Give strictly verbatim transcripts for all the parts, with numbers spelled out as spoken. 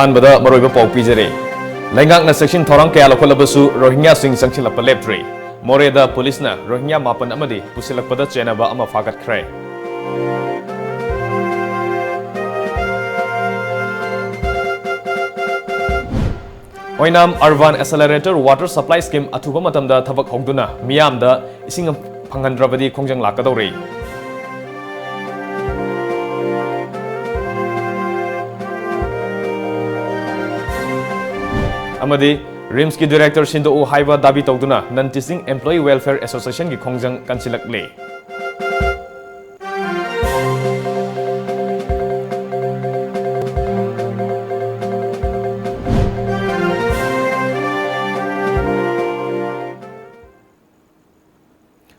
ꯑꯍꯥꯟꯕꯗ ꯃꯔꯨꯑꯣꯏꯕ ꯄꯥꯎ ꯄꯤꯖꯔꯤ꯫ ꯂꯩꯉꯥꯛꯅ ꯆꯦꯛꯁꯤꯟ ꯊꯧꯔꯥꯡ ꯀꯌꯥ ꯂꯧꯈꯠꯂꯕꯁꯨ ꯔꯣꯍꯤꯡꯒ꯭ꯌꯥꯁꯤꯡ ꯆꯪꯁꯤꯜꯂꯛꯄ ꯂꯦꯞꯇ꯭ꯔꯤ꯫ ꯃꯣꯔꯦꯗ ꯄꯨꯂꯤꯁꯅ ꯔꯣꯍꯤꯡꯒ꯭ꯌꯥ ꯃꯥꯄꯟ ꯑꯃꯗꯤ ꯄꯨꯁꯤꯜꯂꯛꯄꯗ ꯆꯦꯟꯅꯕ ꯑꯃ ꯐꯥꯒꯠꯈ꯭ꯔꯦ꯫ ꯑꯣꯏꯅꯥꯝ Urban Accelerator Water Supply Scheme ꯑꯊꯨꯕ ꯃꯇꯝꯗ ꯊꯕꯛ ꯍꯧꯗꯨꯅ ꯃꯤꯌꯥꯝꯗ ꯏꯁꯤꯡ ꯐꯪꯍꯟꯗ꯭ꯔꯕꯗꯤ ꯈꯣꯡꯖꯪ ꯂꯥꯛꯀꯗꯧꯔꯤ꯫ ꯑꯃꯗꯤ ꯔꯤꯝꯁꯀꯤ ꯗꯤꯔꯦꯛꯇꯔ ꯁꯤꯟꯗꯣꯛꯎ ꯍꯥꯏꯕ ꯗꯥꯕꯤ ꯇꯧꯗꯨꯅ Non Teaching Employee Welfare Associationꯒꯤ ꯈꯣꯡꯖꯪ ꯀꯟꯁꯤꯜꯂꯛꯂꯤ꯫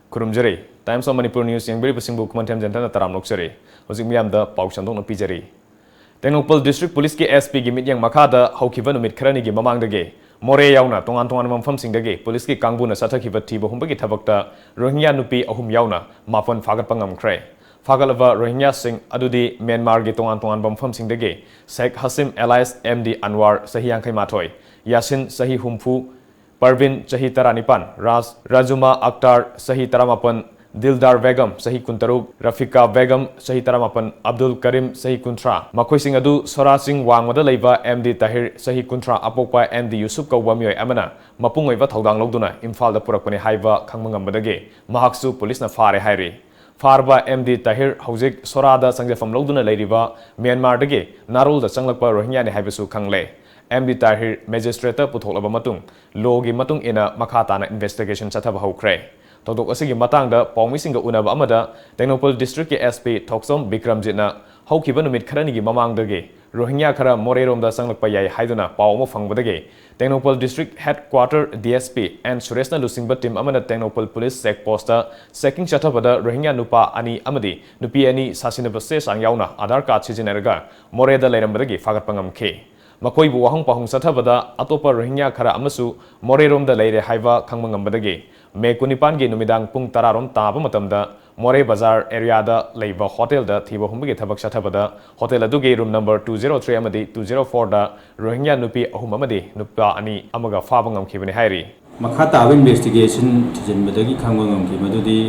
ꯈꯨꯔꯨꯝꯖꯔꯤ꯫ Times of Manipur News ꯌꯦꯡꯕꯤꯔꯤꯕꯁꯤꯡꯕꯨ ꯈꯨꯃꯟꯊꯦꯝ ꯖꯦꯟꯊꯅ ꯇꯔꯥꯝꯅ ꯑꯣꯛꯆꯔꯤ꯫ ꯍꯧꯖꯤꯛ ꯃꯤꯌꯥꯝꯗ ꯄꯥꯎ ꯁꯟꯗꯣꯛꯅ ꯄꯤꯖꯔꯤ꯫ ꯇꯦꯡꯅꯧꯄꯜ District Policeꯀꯤ S Pꯒꯤ ꯃꯤꯠꯌꯦꯡ ꯃꯈꯥꯗ ꯍꯧꯈꯤꯕ ꯅꯨꯃꯤꯠ ꯈꯔꯅꯤꯒꯤ ꯃꯃꯥꯡꯗꯒꯤ ꯃꯣꯔꯦ ꯌꯥꯎꯅ ꯇꯣꯉꯥꯟ ꯇꯣꯉꯥꯟꯕ ꯃꯐꯝꯁꯤꯡꯗꯒꯤ ꯄꯨꯂꯤꯁꯀꯤ ꯀꯥꯡꯕꯨꯅ ꯆꯠꯊꯈꯤꯕ ꯊꯤꯕ ꯍꯨꯝꯕꯒꯤ ꯊꯕꯛꯇ ꯔꯣꯍꯤꯡꯒ꯭ꯌꯥ ꯅꯨꯄꯤ ꯑꯍꯨꯝ ꯌꯥꯎꯅ ꯃꯥꯄꯟ ꯐꯥꯒꯠꯄ ꯉꯝꯈ꯭ꯔꯦ꯫ ꯐꯥꯒꯠꯂꯕ ꯔꯣꯍꯤꯡꯒ꯭ꯌꯥꯁꯤꯡ ꯑꯗꯨꯗꯤ ꯃ꯭ꯌꯥꯟꯃꯥꯔꯒꯤ ꯇꯣꯉꯥꯟ ꯇꯣꯉꯥꯟꯕ ꯃꯐꯝꯁꯤꯡꯗꯒꯤ ꯁꯦꯈ ꯍꯁꯤꯝ alias M D Anwar, ꯆꯍꯤ ꯌꯥꯡꯈꯩ ꯃꯥꯊꯣꯏ, ꯌꯥꯁꯤꯟ, ꯆꯍꯤ ꯍꯨꯝꯐꯨ, ꯄꯔꯕꯤꯟ, ꯆꯍꯤ ꯇꯔꯥꯅꯤꯄꯥꯟ, ꯔꯥꯖ, ꯔꯥꯖꯨꯃꯥ ꯑꯛꯇꯥꯔ, ꯆꯍꯤ ꯇꯔꯥꯃꯥꯄꯟ, ꯗꯤꯜꯗꯥꯔ ꯕꯦꯒꯝ, ꯆꯍꯤ ꯀꯨꯟꯇꯔꯨꯛ, ꯔꯐꯤꯀꯥ ꯕꯦꯒꯝ, ꯆꯍꯤ ꯇꯔꯥꯃꯥꯄꯟ, ꯑꯕꯗꯨꯜ ꯀꯔꯤꯝ, ꯆꯍꯤ ꯀꯨꯟꯊ꯭ꯔꯥ, ꯃꯈꯣꯏꯁꯤꯡ ꯑꯗꯨ ꯁꯣꯔꯥ ꯆꯤꯡ ꯋꯥꯡꯃꯗ ꯂꯩꯕ M D ꯇꯥꯍꯤꯔ, ꯆꯍꯤ ꯀꯨꯟꯊ꯭ꯔꯥ, ꯑꯄꯣꯛꯄ M D ꯌꯨꯁꯨꯞ ꯀꯧꯕ ꯃꯤꯑꯣꯏ ꯑꯃꯅ ꯃꯄꯨꯡ ꯑꯣꯏꯕ ꯊꯧꯗꯥꯡ ꯂꯧꯗꯨꯅ ꯏꯝꯐꯥꯜꯗ ꯄꯨꯔꯛꯄꯅꯤ ꯍꯥꯏꯕ ꯈꯪꯕ ꯉꯝꯕꯗꯒꯤ ꯃꯍꯥꯛꯁꯨ ꯄꯨꯂꯤꯁꯅ ꯐꯥꯔꯦ ꯍꯥꯏꯔꯤ꯫ ꯐꯥꯔꯕ M D ꯇꯥꯍꯤꯔ ꯍꯧꯖꯤꯛ ꯁꯣꯔꯥꯗ ꯆꯪꯖꯐꯝ ꯂꯧꯗꯨꯅ ꯂꯩꯔꯤꯕ ꯃ꯭ꯌꯥꯟꯃꯥꯔꯗꯒꯤ ꯅꯥꯔꯣꯜꯗ ꯆꯪꯂꯛꯄ ꯔꯣꯍꯤꯡꯒ꯭ꯌꯥꯅꯤ ꯍꯥꯏꯕꯁꯨ ꯈꯪꯂꯦ꯫ M D ꯇꯥꯍꯤꯔ ꯃꯦꯖꯤꯁꯇ꯭ꯔꯦꯠꯇ ꯄꯨꯊꯣꯛꯂꯕ ꯃꯇꯨꯡ, ꯂꯣꯒꯤ ꯃꯇꯨꯡ ꯏꯟꯅ ꯃꯈꯥ ꯇꯥꯅ ꯏꯟꯚꯦꯁꯇꯤꯒꯦꯁꯟ ꯆꯠꯊꯕ ꯍꯧꯈ꯭ꯔꯦ꯫ ꯊꯧꯗꯣꯛ ꯑꯁꯤꯒꯤ ꯃꯇꯥꯡꯗ ꯄꯥꯎꯃꯤꯁꯤꯡꯒ ꯎꯅꯕ ꯑꯃꯗ ꯇꯦꯡꯅꯧꯄꯜ ꯗꯤꯁꯇ꯭ꯔꯤꯛꯀꯤ S P ꯊꯣꯛꯆꯣꯝ ꯕꯤꯀ꯭ꯔꯝꯖꯤꯠꯅ ꯍꯧꯈꯤꯕ ꯅꯨꯃꯤꯠ ꯈꯔꯅꯤꯒꯤ ꯃꯃꯥꯡꯗꯒꯤ ꯔꯣꯍꯤꯡꯒ꯭ꯌꯥ ꯈꯔ ꯃꯣꯔꯦꯔꯣꯝꯗ ꯆꯪꯂꯛꯄ ꯌꯥꯏ ꯍꯥꯏꯗꯨꯅ ꯄꯥꯎ ꯑꯃ ꯐꯪꯕꯗꯒꯤ Tengnoupal district headquarter D S P N ꯁꯨꯔꯦꯁꯅ ꯂꯨꯆꯤꯡꯕ ꯇꯤꯝ ꯑꯃꯅ Tengnoupal police check post checking ꯆꯠꯊꯕꯗ ꯔꯣꯍꯤꯡꯒ꯭ꯌꯥ ꯅꯨꯄꯥ ꯑꯅꯤ ꯑꯃꯗꯤ ꯅꯨꯄꯤ ꯑꯅꯤ ꯁꯥꯁꯤꯟꯅꯕ ꯆꯦ ꯆꯥꯡ ꯌꯥꯎꯅ ꯑꯥꯙꯥꯔ ꯀꯥꯔꯗ ꯁꯤꯖꯤꯟꯅꯔꯒ ꯃꯣꯔꯦꯗ ꯂꯩꯔꯝꯕꯗꯒꯤ ꯐꯥꯒꯠꯄ ꯉꯝꯈꯤ꯫ ꯃꯈꯣꯏꯕꯨ ꯋꯥꯍꯪ ꯄꯥꯎꯍꯪ ꯆꯠꯊꯕꯗ ꯑꯇꯣꯞꯄ ꯔꯣꯍꯤꯡꯒ꯭ꯌꯥ ꯈꯔ ꯑꯃꯁꯨ ꯃꯣꯔꯦꯔꯣꯝꯗ ꯂꯩꯔꯦ ꯍꯥꯏꯕ ꯈꯪꯕ ꯉꯝꯕꯗꯒꯤ ꯃꯦ ꯀꯨꯟꯅꯤꯄꯥꯟꯒꯤ ꯅꯨꯃꯤꯗꯥꯡ ꯄꯨꯡ ꯇꯔꯥꯔꯣꯝ ꯇꯥꯕ ꯃꯇꯝꯗ ꯃꯣꯔꯦ ꯕꯖꯥꯔ ꯑꯦꯔꯤꯌꯥꯗ ꯂꯩꯕ ꯍꯣꯇꯦꯜꯗ ꯊꯤꯕ ꯍꯨꯝꯕꯒꯤ ꯊꯕꯛ ꯆꯠꯊꯕꯗ ꯍꯣꯇꯦꯜ ꯑꯗꯨꯒꯤ room number two zero three ꯑꯃꯗꯤ ꯇꯨ ꯖꯦꯔꯣ ꯐꯣꯔꯗ ꯔꯣꯍꯤꯡꯒ꯭ꯌꯥ ꯅꯨꯄꯤ ꯑꯍꯨꯝ ꯑꯃꯗꯤ ꯅꯨꯄꯥ ꯑꯅꯤ ꯑꯃꯒ ꯐꯥꯕ ꯉꯝꯈꯤꯕꯅꯤ ꯍꯥꯏꯔꯤ꯫ ꯃꯈꯥ ꯇꯥꯕ ꯏꯟꯚꯦꯁꯇꯤꯒꯦꯁꯟ ꯊꯤꯖꯤꯟꯕꯗꯒꯤ ꯈꯪꯕ ꯉꯝꯈꯤ ꯃꯗꯨꯗꯤ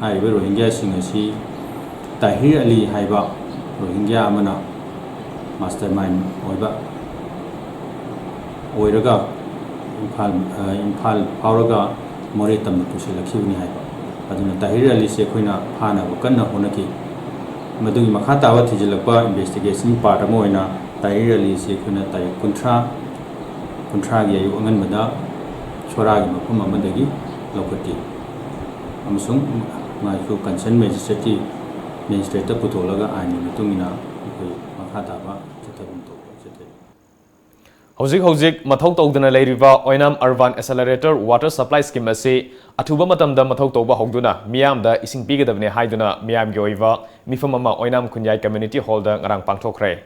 ꯍꯥꯏꯔꯤꯕ ꯔꯣꯍꯤꯡꯒ꯭ꯌꯥꯁꯤꯡ ꯑꯁꯤ ꯇꯥꯍꯤꯔ ꯑꯂꯤ ꯍꯥꯏꯕ ꯔꯣꯍꯤꯡꯒ꯭ꯌꯥ ꯑꯃꯅ ꯃꯥꯁꯇꯔ ꯃꯥꯏꯟ ꯑꯣꯏꯕ ꯑꯣꯏꯔꯒ ꯏꯝꯐꯥꯜ, ꯑ, ꯏꯝꯐꯥꯜ ꯐꯥꯎꯔꯒ ꯃꯣꯔꯦ ꯇꯝꯅ ꯄꯨꯁꯤꯜꯂꯛꯈꯤꯕꯅꯤ ꯍꯥꯏꯕ꯫ ꯑꯗꯨꯅ ꯇꯥꯍꯤꯔ ꯑꯂꯤꯁꯦ ꯑꯩꯈꯣꯏꯅ ꯐꯥꯅꯕ ꯀꯟꯅ ꯍꯣꯠꯅꯈꯤ꯫ ꯃꯗꯨꯒꯤ ꯃꯈꯥ ꯇꯥꯕ ꯊꯤꯖꯤꯜꯂꯛꯄ ꯏꯟꯚꯦꯁꯇꯤꯒꯦꯁꯟ ꯄꯥꯔꯠ ꯑꯃ ꯑꯣꯏꯅ ꯇꯥꯍꯤꯔ ꯑꯂꯤꯁꯦ ꯑꯩꯈꯣꯏꯅ ꯇꯥꯔꯤꯛ ꯀꯨꯟꯊ꯭ꯔꯥ, ꯀꯨꯟꯊ꯭ꯔꯥꯒꯤ ꯑꯌꯨꯛ ꯑꯉꯟꯕꯗ ꯁꯣꯔꯥꯒꯤ ꯃꯐꯝ ꯑꯃꯗꯒꯤ ꯂꯧꯈꯠꯈꯤ ꯑꯃꯁꯨꯡ ꯃꯥꯁꯨ ꯀꯟꯁꯔꯟ ꯃꯦꯖꯤꯁꯇ꯭ꯔꯦꯠꯀꯤ, ꯃꯦꯖꯤꯁꯇ꯭ꯔꯦꯠꯇ ꯄꯨꯊꯣꯛꯂꯒ ꯑꯥꯏꯟꯒꯤ ꯃꯇꯨꯡ ꯏꯟꯅ ꯑꯩꯈꯣꯏ ꯃꯈꯥ ꯇꯥꯕ ꯆꯠꯊꯐꯝ ꯊꯣꯛꯄ ꯆꯠꯊꯔꯤ꯫ ꯍꯧꯖꯤꯛ ꯍꯧꯖꯤꯛ ꯃꯊꯧ ꯇꯧꯗꯅ ꯂꯩꯔꯤꯕ ꯑꯣꯏꯅꯥꯝ Urban Accelerator Water Supply Scheme ꯑꯁꯤ ꯑꯊꯨꯕ ꯃꯇꯝꯗ ꯃꯊꯧ ꯇꯧꯕ ꯍꯧꯗꯨꯅ ꯃꯤꯌꯥꯝꯗ ꯏꯁꯤꯡ ꯄꯤꯒꯗꯕꯅꯤ ꯍꯥꯏꯗꯨꯅ ꯃꯤꯌꯥꯝꯒꯤ ꯑꯣꯏꯕ ꯃꯤꯐꯝ ꯑꯃ ꯑꯣꯏꯅꯥꯝ ꯈꯨꯟꯌꯥꯏ Community Hallꯗ ꯉꯔꯥꯡ ꯄꯥꯡꯊꯣꯛꯈ꯭ꯔꯦ꯫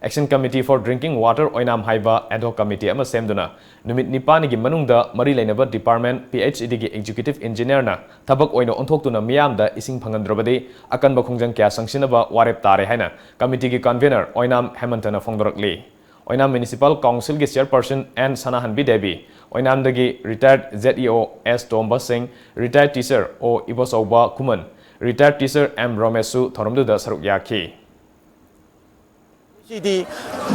Action Committee for Drinking Water ꯑꯣꯏꯅꯥꯝ ꯍꯥꯏꯕ ad hoc committee ꯑꯃ ꯁꯦꯝꯗꯨꯅ ꯅꯨꯃꯤꯠ ꯅꯤꯄꯥꯟꯒꯤ ꯃꯅꯨꯡꯗ ꯃꯔꯤ ꯂꯩꯅꯕ department, PHEDꯒꯤ executive engineerꯅ ꯊꯕꯛ ꯑꯣꯏꯅ ꯑꯣꯟꯊꯣꯛꯇꯨꯅ ꯃꯤꯌꯥꯝꯗ ꯏꯁꯤꯡ ꯐꯪꯍꯟꯗ꯭ꯔꯕꯗꯤ ꯑꯀꯟꯕ ꯈꯣꯡꯖꯪ ꯀꯌꯥ ꯆꯪꯁꯤꯟꯅꯕ ꯋꯥꯔꯦꯞ ꯇꯥꯔꯦ ꯍꯥꯏꯅ committeeꯒꯤ convener ꯑꯣꯏꯅꯥꯝ ꯍꯦꯃꯟꯇꯅ ꯐꯣꯡꯗꯣꯔꯛꯂꯤ꯫ ꯑꯣꯏꯅꯥꯝ Municipal Councilꯒꯤ chairperson N ꯁꯅꯥꯍꯟꯕꯤ Devi, ꯑꯣꯏꯅꯥꯝꯗꯒꯤ retired ZEO S ꯇꯣꯝꯕ ꯁꯤꯡ, retired teacher O ꯏꯕꯣꯆꯧꯕ ꯈꯨꯃꯟ, retired teacher M ꯔꯣꯃꯦꯁꯁꯨ ꯊꯧꯔꯝꯗꯨꯗ ꯁꯔꯨꯛ ꯌꯥꯈꯤ꯫ ꯁꯤꯗꯤ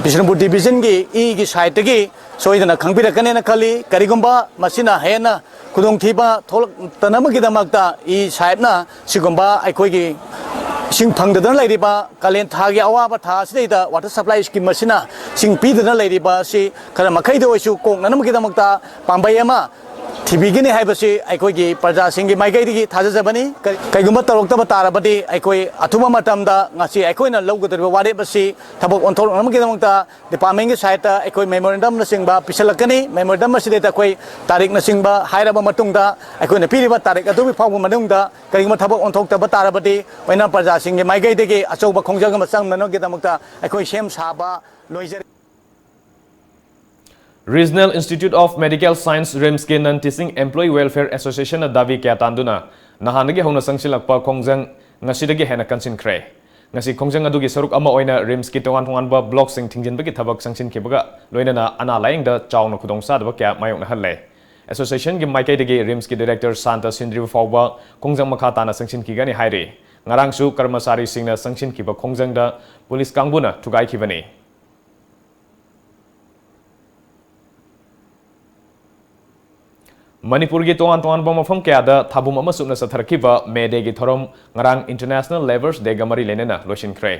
ꯕꯤꯁꯅꯨꯄꯨꯔ ꯗꯤꯕꯤꯖꯟꯒꯤ ꯏꯒꯤ ꯁꯥꯏꯠꯇꯒꯤ ꯁꯣꯏꯗꯅ ꯈꯪꯕꯤꯔꯛꯀꯅꯦꯅ ꯈꯜꯂꯤ꯫ ꯀꯔꯤꯒꯨꯝꯕ ꯃꯁꯤꯅ ꯍꯦꯟꯅ ꯈꯨꯗꯣꯡꯊꯤꯕ ꯊꯣꯛꯂꯛꯇꯅꯕꯒꯤꯗꯃꯛꯇ ꯏ ꯁꯥꯏꯠꯅ ꯁꯤꯒꯨꯝꯕ ꯑꯩꯈꯣꯏꯒꯤ ꯏꯁꯤꯡ ꯐꯪꯗꯗꯅ ꯂꯩꯔꯤꯕ ꯀꯥꯂꯦꯟ ꯊꯥꯒꯤ ꯑꯋꯥꯕ ꯊꯥ ꯑꯁꯤꯗꯩꯗ water supply scheme ꯑꯁꯤꯅ ꯏꯁꯤꯡ ꯄꯤꯗꯅ ꯂꯩꯔꯤꯕ ꯑꯁꯤ ꯈꯔ ꯃꯈꯩꯗ ꯑꯣꯏꯁꯨ ꯀꯣꯛꯅꯅꯕꯒꯤꯗꯃꯛꯇ ꯄꯥꯝꯕꯩ ꯑꯃ ꯊꯤꯕꯤꯒꯅꯤ ꯍꯥꯏꯕꯁꯤ ꯑꯩꯈꯣꯏꯒꯤ ꯄ꯭ꯔꯖꯥꯁꯤꯡꯒꯤ ꯃꯥꯏꯀꯩꯗꯒꯤ ꯊꯥꯖꯖꯕꯅꯤ꯫ ꯀ-, ꯀꯩꯒꯨꯝꯕ ꯇꯧꯔꯛꯇꯕ ꯇꯥꯔꯕꯗꯤ ꯑꯩꯈꯣꯏ ꯑꯊꯨꯕ ꯃꯇꯝꯗ ꯉꯁꯤ ꯑꯩꯈꯣꯏꯅ ꯂꯧꯒꯗꯧꯔꯤꯕ ꯋꯥꯔꯦꯞ ꯑꯁꯤ ꯊꯕꯛ ꯑꯣꯟꯊꯣꯔꯛꯅꯕꯒꯤꯗꯃꯛꯇ departmentꯒꯤ siteꯇ ꯑꯩꯈꯣꯏ memorandumꯅꯆꯤꯡꯕ ꯄꯤꯁꯜꯂꯛꯀꯅꯤ꯫ Memorandum ꯑꯁꯤꯗꯩꯗ ꯑꯩꯈꯣꯏ ꯇꯥꯔꯤꯛꯅꯆꯤꯡꯕ ꯍꯥꯏꯔꯕ ꯃꯇꯨꯡꯗ ꯑꯩꯈꯣꯏꯅ ꯄꯤꯔꯤꯕ ꯇꯥꯔꯤꯛ ꯑꯗꯨꯒꯤ ꯐꯥꯎꯕ ꯃꯅꯨꯡꯗ ꯀꯔꯤꯒꯨꯝꯕ ꯊꯕꯛ ꯑꯣꯟꯊꯣꯛꯇꯕ ꯇꯥꯔꯕꯗꯤ ꯑꯣꯏꯅ ꯄ꯭ꯔꯖꯥꯁꯤꯡꯒꯤ ꯃꯥꯏꯀꯩꯗꯒꯤ ꯑꯆꯧꯕ ꯈꯣꯡꯖꯪ ꯑꯃ ꯆꯪꯅꯅꯕꯒꯤꯗꯃꯛꯇ ꯑꯩꯈꯣꯏ ꯁꯦꯝ ꯁꯥꯕ ꯂꯣꯏꯖꯔꯦ꯫ Regional Institute of Medical Science, ꯔꯤꯝꯁꯀꯤ Non Teaching Employee Welfare Associationꯅ ꯗꯥꯕꯤ ꯀꯌꯥ ꯇꯥꯟꯗꯨꯅ ꯅꯍꯥꯟꯗꯒꯤ ꯍꯧꯅ ꯆꯪꯁꯤꯜꯂꯛꯄ ꯈꯣꯡꯖꯪ ꯉꯁꯤꯗꯒꯤ ꯍꯦꯟꯅ ꯀꯟꯁꯤꯟꯈ꯭ꯔꯦ꯫ ꯉꯁꯤ ꯈꯣꯡꯖꯪ ꯑꯗꯨꯒꯤ ꯁꯔꯨꯛ ꯑꯃ ꯑꯣꯏꯅ ꯔꯤꯝꯁꯀꯤ ꯇꯣꯉꯥꯟ ꯇꯣꯉꯥꯟꯕ ꯕ꯭ꯂꯣꯛꯁꯤꯡ ꯊꯤꯡꯖꯤꯟꯕꯒꯤ ꯊꯕꯛ ꯆꯪꯁꯤꯟꯈꯤꯕꯒ ꯂꯣꯏꯅꯅ ꯑꯅꯥ ꯂꯥꯌꯦꯡꯗ ꯆꯥꯎꯅ ꯈꯨꯗꯣꯡꯆꯥꯗꯕ ꯀꯌꯥ ꯃꯥꯌꯣꯛꯅꯍꯜꯂꯦ꯫ ꯑꯦꯁꯣꯁꯤꯌꯦꯁꯟꯒꯤ ꯃꯥꯏꯀꯩꯗꯒꯤ ꯔꯤꯝꯁꯀꯤ ꯗꯤꯔꯦꯛꯇꯔ ꯁꯥꯟꯇ ꯁꯤꯟꯗ꯭ꯔꯤꯕ ꯐꯥꯎꯕ ꯈꯣꯡꯖꯪ ꯃꯈꯥ ꯇꯥꯅ ꯆꯪꯁꯤꯟꯈꯤꯒꯅꯤ ꯍꯥꯏꯔꯤ꯫ ꯉꯔꯥꯡꯁꯨ ꯀꯔꯃꯆꯥꯔꯤꯁꯤꯡꯅ ꯆꯪꯁꯤꯟꯈꯤꯕ ꯈꯣꯡꯖꯪꯗ ꯄꯨꯂꯤꯁ ꯀꯥꯡꯕꯨꯅ ꯊꯨꯒꯥꯏꯈꯤꯕꯅꯤ꯫ ꯃꯅꯤꯄꯨꯔꯒꯤ ꯇꯣꯉꯥꯟ ꯇꯣꯉꯥꯟꯕ ꯃꯐꯝ ꯀꯌꯥꯗ ꯊꯥꯕꯨꯝ ꯑꯃ ꯆꯨꯞꯅ ꯆꯠꯊꯔꯛꯈꯤꯕ ꯃꯦ ꯗꯦꯒꯤ ꯊꯧꯔꯝ ꯉꯔꯥꯡ International Labour's Dayꯒ ꯃꯔꯤ ꯂꯩꯅꯅ ꯂꯣꯏꯁꯤꯟꯈ꯭ꯔꯦ꯫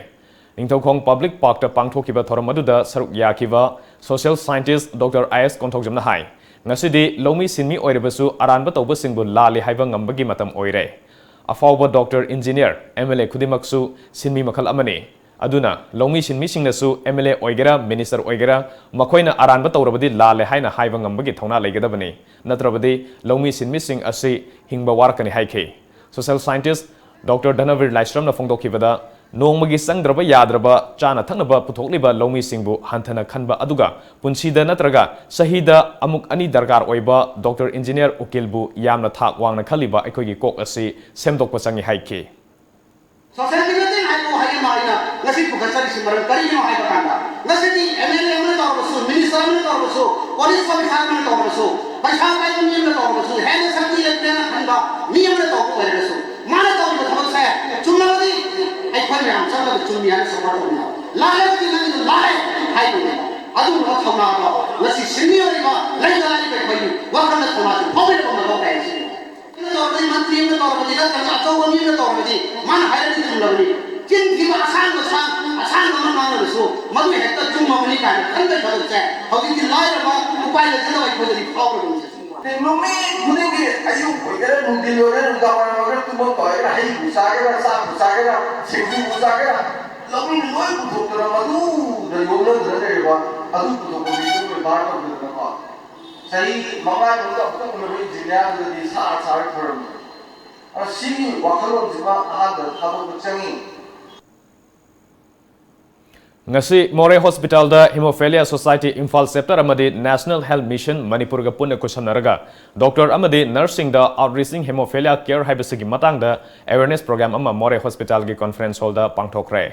ꯅꯤꯡꯊꯧꯈꯣꯡ ꯄꯕ꯭ꯂꯤꯛ ꯄꯥꯔꯛꯇ ꯄꯥꯡꯊꯣꯛꯈꯤꯕ ꯊꯧꯔꯝ ꯑꯗꯨꯗ ꯁꯔꯨꯛ ꯌꯥꯈꯤꯕ ꯁꯣꯁꯤꯌꯦꯜ ꯁꯥꯏꯟꯇꯤꯁ ꯗꯣꯛꯇꯔ ꯑꯥꯏ ꯑꯦꯁ ꯀꯣꯟꯊꯧꯖꯝꯅ ꯍꯥꯏ, ꯉꯁꯤꯗꯤ ꯂꯧꯃꯤ ꯁꯤꯟꯃꯤ ꯑꯣꯏꯔꯕꯁꯨ ꯑꯔꯥꯟꯕ ꯇꯧꯕꯁꯤꯡꯕꯨ ꯂꯥꯜꯂꯤ ꯍꯥꯏꯕ ꯉꯝꯕꯒꯤ ꯃꯇꯝ ꯑꯣꯏꯔꯦ꯫ ꯑꯐꯥꯎꯕ doctor, engineer, M L A ꯈꯨꯗꯤꯡꯃꯛꯁꯨ ꯁꯤꯟꯃꯤ ꯃꯈꯜ ꯑꯃꯅꯤ꯫ ꯑꯗꯨꯅ ꯂꯧꯃꯤ ꯁꯤꯟꯃꯤꯁꯤꯡꯅꯁꯨ ꯑꯦꯝ ꯑꯦꯜ ꯑꯦ ꯑꯣꯏꯒꯦꯔꯥ, ꯃꯤꯅꯤꯁꯇꯔ ꯑꯣꯏꯒꯦꯔꯥ, ꯃꯈꯣꯏꯅ ꯑꯔꯥꯟꯕ ꯇꯧꯔꯕꯗꯤ ꯂꯥꯜꯂꯦ ꯍꯥꯏꯅ ꯍꯥꯏꯕ ꯉꯝꯕꯒꯤ ꯊꯧꯅꯥ ꯂꯩꯒꯗꯕꯅꯤ, ꯅꯠꯇ꯭ꯔꯕꯗꯤ ꯂꯧꯃꯤ ꯁꯤꯟꯃꯤꯁꯤꯡ ꯑꯁꯤ ꯍꯤꯡꯕ ꯋꯥꯔꯛꯀꯅꯤ ꯍꯥꯏꯈꯤ꯫ ꯁꯣꯁꯤꯌꯦꯜ ꯁꯥꯏꯟꯇꯤꯁ ꯗꯣꯛꯇꯔ ꯙꯅꯕꯤꯔ ꯂꯥꯏꯁ꯭ꯔꯝꯅ ꯐꯣꯡꯗꯣꯛꯈꯤꯕꯗ, ꯅꯣꯡꯃꯒꯤ ꯆꯪꯗ꯭ꯔꯕ ꯌꯥꯗ꯭ꯔꯕ ꯆꯥꯅ ꯊꯛꯅꯕ ꯄꯨꯊꯣꯛꯂꯤꯕ ꯂꯧꯃꯤꯁꯤꯡꯕꯨ ꯍꯟꯊꯅ ꯈꯟꯕ ꯑꯗꯨꯒ ꯄꯨꯟꯁꯤꯗ ꯅꯠꯇ꯭ꯔꯒ ꯆꯍꯤꯗ ꯑꯃꯨꯛ ꯑꯅꯤ ꯗꯔꯀꯥꯔ ꯑꯣꯏꯕ ꯗꯣꯛꯇꯔ, ꯏꯟꯖꯤꯅꯤꯌꯔ, ꯎꯀꯤꯜꯕꯨ ꯌꯥꯝꯅ ꯊꯥꯛ ꯋꯥꯡꯅ ꯈꯜꯂꯤꯕ ꯑꯩꯈꯣꯏꯒꯤ ꯀꯣꯛ ꯑꯁꯤ ꯁꯦꯝꯗꯣꯛꯄ ꯆꯪꯏ ꯍꯥꯏꯈꯤ꯫ ꯁꯣꯁꯤꯌꯦꯜ ꯃꯤꯗꯤꯌꯥꯗ ꯍꯥꯏꯔꯛꯑꯣ ꯍꯥꯏꯌꯦ ꯃꯥ ꯑꯩꯅ ꯉꯁꯤ ꯄꯨꯈꯠꯆꯔꯤꯁꯤ ꯃꯔꯝ ꯀꯔꯤꯒꯤꯅꯣ ꯍꯥꯏꯕ ꯀꯥꯟꯗ, ꯉꯁꯤꯗꯤ ꯑꯦꯝ ꯑꯦꯜ ꯑꯦ ꯑꯃꯅ ꯇꯧꯔꯕꯁꯨ, ꯃꯤꯅꯤꯁꯇꯔ ꯑꯃꯅ ꯇꯧꯔꯕꯁꯨ, ꯄꯨꯂꯤꯁ ꯑꯣꯐꯤꯁꯥꯔ ꯑꯃꯅ ꯇꯧꯔꯕꯁꯨ, ꯄꯩꯁꯥ ꯄꯥꯏꯕ ꯃꯤ ꯑꯃꯅ ꯇꯧꯔꯕꯁꯨ, ꯍꯦꯟꯅ ꯁꯛꯇꯤ ꯂꯩꯇꯦꯅ ꯈꯟꯕ ꯃꯤ ꯑꯃꯅ ꯇꯧꯕ ꯑꯣꯏꯔꯒꯁꯨ, ꯃꯥꯅ ꯇꯧꯔꯤꯕ ꯊꯕꯛꯁꯦ ꯆꯨꯝꯂꯕꯗꯤ ꯑꯩꯈꯣꯏ ꯃꯌꯥꯝ ꯆꯪꯂꯒ ꯆꯨꯝꯃꯤ ꯍꯥꯏꯅ ꯁꯄꯣꯔꯠ ꯇꯧꯃꯤꯟꯅꯕ, ꯂꯥꯜꯂꯒꯗꯤ ꯅꯪꯒꯤꯗꯣ ꯂꯥꯜꯂꯦ ꯍꯥꯏꯕꯅꯦꯕ꯫ ꯑꯗꯨꯒꯨꯝꯕ ꯊꯧꯅꯥꯗꯣ ꯉꯁꯤ ꯁꯤꯟꯃꯤ ꯑꯣꯏꯔꯤꯕ ꯂꯩꯇ ꯂꯥꯏꯔꯕ ꯑꯩꯈꯣꯏꯒꯤ ꯋꯥꯈꯜꯗ ꯊꯧꯅꯥꯁꯦ ꯐꯥꯎꯕꯤꯔꯛꯄ ꯃꯊꯧ ꯇꯥꯏ ꯁꯤꯅꯤ꯫ ꯑꯃꯅ ꯇꯧꯔꯕꯗꯤ, ꯃꯟꯇ꯭ꯔꯤ ꯑꯃꯅ ꯇꯧꯔꯕꯗꯤ, ꯅꯠꯇ꯭ꯔꯒ ꯑꯆꯧꯕ ꯃꯤ ꯑꯃꯅ ꯇꯧꯔꯕꯗꯤ, ꯃꯥꯅ ꯍꯥꯏꯔꯗꯤ ꯆꯨꯝꯂꯕꯅꯤ꯫ ꯆꯤꯟ ꯊꯤꯕ ꯑꯁꯥꯡꯕ ꯁꯥꯡ-, ꯑꯁꯥꯡꯕ ꯑꯃ ꯉꯥꯡꯂꯕꯁꯨ ꯃꯗꯨ ꯍꯦꯛꯇ ꯆꯨꯝꯃꯕꯅꯤ ꯀꯥꯏꯅ ꯈꯟꯕꯒꯤ ꯊꯕꯛꯁꯦ ꯍꯧꯖꯤꯛꯇꯤ ꯂꯥꯏꯔꯕ, ꯎꯄꯥꯏ ꯂꯩꯇꯅ ꯑꯩꯈꯣꯏꯗꯗꯤ ꯐꯥꯎꯔꯕꯅꯤ꯫ ꯅꯨꯃꯤꯠ ꯈꯨꯗꯤꯡꯒꯤ ꯑꯌꯨꯛ ꯑꯣꯏꯒꯦꯔꯥ, ꯅꯨꯡꯊꯤꯜ ꯑꯣꯏꯒꯦꯔꯥ, ꯅꯨꯡꯗꯥꯡ ꯋꯥꯏꯔꯝ ꯑꯣꯏꯒꯦꯔꯥ, ꯇꯨꯝꯐꯝ ꯇꯧꯒꯦꯔꯥ, ꯍꯩꯕꯨ ꯆꯥꯒꯦꯔꯥ, ꯆꯥꯛꯄꯨ ꯆꯥꯒꯦꯔꯥ, ꯁꯤꯡꯖꯨꯕꯨ ꯆꯥꯒꯦꯔꯥ, ꯂꯧꯃꯤꯅ ꯂꯣꯏ ꯄꯨꯊꯣꯛꯇꯅ ꯃꯗꯨꯗ ꯌꯣꯝꯅꯗꯅ ꯂꯩꯔꯕ ꯑꯗꯨ ꯄꯨꯊꯣꯛꯄ ꯃꯤꯗꯨ ꯕꯦꯕꯥꯔ ꯇꯧꯗꯗꯅꯀꯣ꯫ ꯆꯍꯤ ꯃꯉꯥ ꯇꯔꯨꯛꯇ ꯑꯃꯨꯛꯇꯪ ꯎꯅꯕ ꯏꯟꯖꯤꯅꯤꯌꯥꯔꯗꯨꯗꯗꯤ ꯁꯥꯔ ꯁꯥꯔ ꯈꯣꯏꯔꯝꯃꯤ꯫ ꯑꯗꯨꯅ ꯁꯤꯒꯤ ꯋꯥꯈꯜꯂꯣꯟꯁꯤꯃ ꯑꯍꯥꯟꯕꯗ ꯊꯥꯗꯣꯛꯄ ꯆꯪꯉꯤ꯫ ꯉꯁꯤ ꯃꯣꯔꯦ ꯍꯣꯁꯄꯤꯇꯥꯜꯗ ꯍꯤꯃꯣꯐꯦꯂꯤꯌꯥ ꯁꯣꯁꯥꯏꯇꯤ ꯏꯝꯐꯥꯜ ꯆꯦꯞꯇꯔ ꯑꯃꯗꯤ ꯅꯦꯁꯅꯦꯜ ꯍꯦꯜꯊ ꯃꯤꯁꯟ ꯃꯅꯤꯄꯨꯔꯒ ꯄꯨꯟꯅ ꯈꯨꯠꯁꯝꯅꯔꯒ ꯗꯣꯛꯇꯔ ꯑꯃꯗꯤ ꯅꯔꯁꯁꯤꯡꯗ ꯑꯥꯎꯠꯔꯤꯆꯤꯡ ꯍꯤꯃꯣꯐꯦꯂꯤꯌꯥ ꯀꯦꯌꯔ ꯍꯥꯏꯕꯁꯤꯒꯤ ꯃꯇꯥꯡꯗ ꯑꯦꯋꯦꯔꯅꯦꯁ ꯄ꯭ꯔꯣꯒ꯭ꯔꯥꯝ ꯑꯃ ꯃꯣꯔꯦ ꯍꯣꯁꯄꯤꯇꯥꯜꯒꯤ ꯀꯣꯟꯐꯔꯦꯟꯁ ꯍꯣꯜꯗ ꯄꯥꯡꯊꯣꯛꯈ꯭ꯔꯦ꯫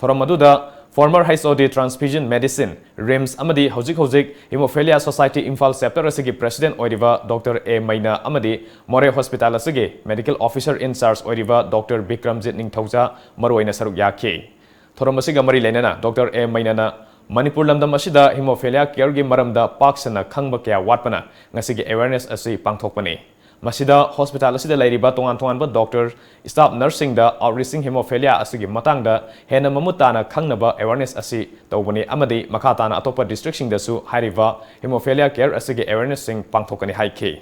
ꯊꯧꯔꯝ ꯑꯗꯨꯗ ꯐꯣꯔꯃꯔ ꯍꯩꯆ ꯑꯣ ꯗꯤ ꯇ꯭ꯔꯥꯟꯁꯐ꯭ꯌꯨꯖꯟ ꯃꯦꯗꯤꯁꯤꯟ, ꯔꯤꯝꯁ ꯑꯃꯗꯤ ꯍꯧꯖꯤꯛ ꯍꯧꯖꯤꯛ ꯍꯤꯃꯣꯐꯦꯂꯤꯌꯥ ꯁꯣꯁꯥꯏꯇꯤ ꯏꯝꯐꯥꯜ ꯆꯦꯞꯇꯔ ꯑꯁꯤꯒꯤ ꯄ꯭ꯔꯦꯁꯤꯗꯦꯟꯠ ꯑꯣꯏꯔꯤꯕ ꯗꯣꯛꯇꯔ ꯑꯦ ꯃꯩꯅꯥ ꯑꯃꯗꯤ ꯃꯣꯔꯦ ꯍꯣꯁꯄꯤꯇꯥꯜ ꯑꯁꯤꯒꯤ ꯃꯦꯗꯤꯀꯦꯜ ꯑꯣꯐꯤꯁꯔ ꯏꯟ ꯆꯥꯔꯖ ꯑꯣꯏꯔꯤꯕ ꯗꯣꯛꯇꯔ ꯕꯤꯀ꯭ꯔꯝꯖꯤꯠ ꯅꯤꯡꯊꯧꯖꯥ ꯃꯔꯨꯑꯣꯏꯅ ꯁꯔꯨꯛ ꯌꯥꯈꯤ꯫ ꯊꯧꯔꯝ ꯑꯁꯤꯒ ꯃꯔꯤ ꯂꯩꯅꯅ ꯗꯣꯛꯇꯔ ꯑꯦ ꯃꯩꯅꯥꯅ ꯃꯅꯤꯄꯨꯔ ꯂꯝꯗꯝ ꯑꯁꯤꯗ ꯍꯤꯃꯣꯐꯦꯂꯤꯌꯥ ꯀꯦꯌꯔꯒꯤ ꯃꯔꯝꯗ ꯄꯥꯛ ꯁꯟꯅ ꯈꯪꯕ ꯀꯌꯥ ꯋꯥꯠꯄꯅ ꯉꯁꯤꯒꯤ ꯑꯦꯋꯦꯔꯅꯦꯁ ꯑꯁꯤ ꯄꯥꯡꯊꯣꯛꯄꯅꯤ꯫ ꯃꯁꯤꯗ ꯍꯣꯁꯄꯤꯇꯥꯜ ꯑꯁꯤꯗ ꯂꯩꯔꯤꯕ ꯇꯣꯉꯥꯟ ꯇꯣꯉꯥꯟꯕ ꯗꯣꯛꯇꯔ, ꯁ꯭ꯇꯥꯐ ꯅꯔꯁꯁꯤꯡꯗ ꯑꯥꯎꯠꯔꯤꯆꯤꯡ ꯍꯤꯃꯣꯐꯦꯂꯤꯌꯥ ꯑꯁꯤꯒꯤ ꯃꯇꯥꯡꯗ ꯍꯦꯟꯅ ꯃꯃꯨꯠ ꯇꯥꯅ ꯈꯪꯅꯕ ꯑꯦꯋꯦꯔꯅꯦꯁ ꯑꯁꯤ ꯇꯧꯕꯅꯤ ꯑꯃꯗꯤ ꯃꯈꯥ ꯇꯥꯅ ꯑꯇꯣꯞꯄ ꯗꯤꯁꯇ꯭ꯔꯤꯛꯁꯤꯡꯗꯁꯨ ꯍꯥꯏꯔꯤꯕ ꯍꯤꯃꯣꯐꯦꯂꯤꯌꯥ ꯀꯦꯌꯔ ꯑꯁꯤꯒꯤ ꯑꯦꯋꯦꯔꯅꯦꯁꯁꯤꯡ ꯄꯥꯡꯊꯣꯛꯀꯅꯤ ꯍꯥꯏꯈꯤ꯫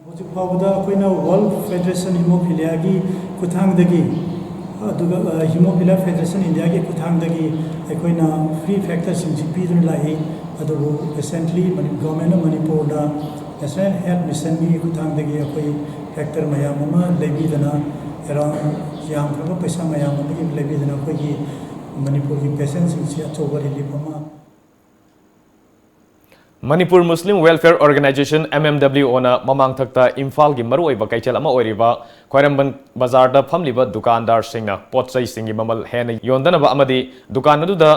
ꯍꯧꯖꯤꯛ ꯐꯥꯎꯕꯗ ꯑꯩꯈꯣꯏꯅ ꯋꯥꯔꯜ ꯐꯦꯗꯔꯦꯁꯟ ꯍꯤꯃꯣꯐꯤꯂꯤꯌꯥꯒꯤ ꯈꯨꯠꯊꯥꯡꯗꯒꯤ, ꯑꯗꯨꯒ, ꯑ, ꯍꯤꯃꯣꯐꯤꯂꯤꯌꯥ ꯐꯦꯗꯔꯦꯁꯟ ꯏꯟꯗꯤꯌꯥꯒꯤ ꯈꯨꯠꯊꯥꯡꯗꯒꯤ ꯑꯩꯈꯣꯏꯅ ꯐ꯭ꯔꯤ ꯐꯦꯛꯇꯔꯁꯤꯡꯁꯤ ꯄꯤꯗꯨꯅ ꯂꯥꯛꯏ꯫ ꯑꯗꯨꯕꯨ ꯔꯤꯁꯦꯟꯠꯂꯤ ꯃꯅꯤ-, ꯒꯣꯔꯃꯦꯟ ꯑꯣꯐ ꯃꯅꯤꯄꯨꯔꯅ ꯅꯦꯁꯅꯦꯜ ꯍꯦꯜꯊ ꯃꯤꯁꯟꯒꯤ ꯈꯨꯠꯊꯥꯡꯗꯒꯤ ꯑꯩꯈꯣꯏ ꯐꯦꯛꯇꯔ ꯃꯌꯥꯝ ꯑꯃ ꯂꯩꯕꯤꯗꯅ, ꯑꯦꯔꯥꯎꯟ ꯌꯥꯝꯈ꯭ꯔꯕ ꯄꯩꯁꯥ ꯃꯌꯥꯝ ꯑꯃꯒꯤ ꯂꯩꯕꯤꯗꯅ ꯑꯩꯈꯣꯏꯒꯤ ꯃꯅꯤꯄꯨꯔꯒꯤ ꯄꯦꯁꯦꯟꯁꯤꯡꯁꯤ ꯑꯆꯧꯕ ꯔꯤꯂꯤꯐ ꯑꯃ Manipur Muslim welfare organisation, M M W ꯑꯣꯅ ꯃꯃꯥꯡꯊꯛꯇ ꯏꯝꯐꯥꯜꯒꯤ ꯃꯔꯨꯑꯣꯏꯕ ꯀꯩꯊꯦꯜ ꯑꯃ ꯑꯣꯏꯔꯤꯕ ꯈ꯭ꯋꯥꯏꯔꯝꯕꯟ ꯕꯖꯥꯔꯗ ꯐꯝꯂꯤꯕ ꯗꯨꯀꯥꯟꯗꯥꯔꯁꯤꯡꯅ ꯄꯣꯠ ꯆꯩꯁꯤꯡꯒꯤ ꯃꯃꯜ ꯍꯦꯟꯅ ꯌꯣꯟꯗꯅꯕ ꯑꯃꯗꯤ ꯗꯨꯀꯥꯟ ꯑꯗꯨꯗ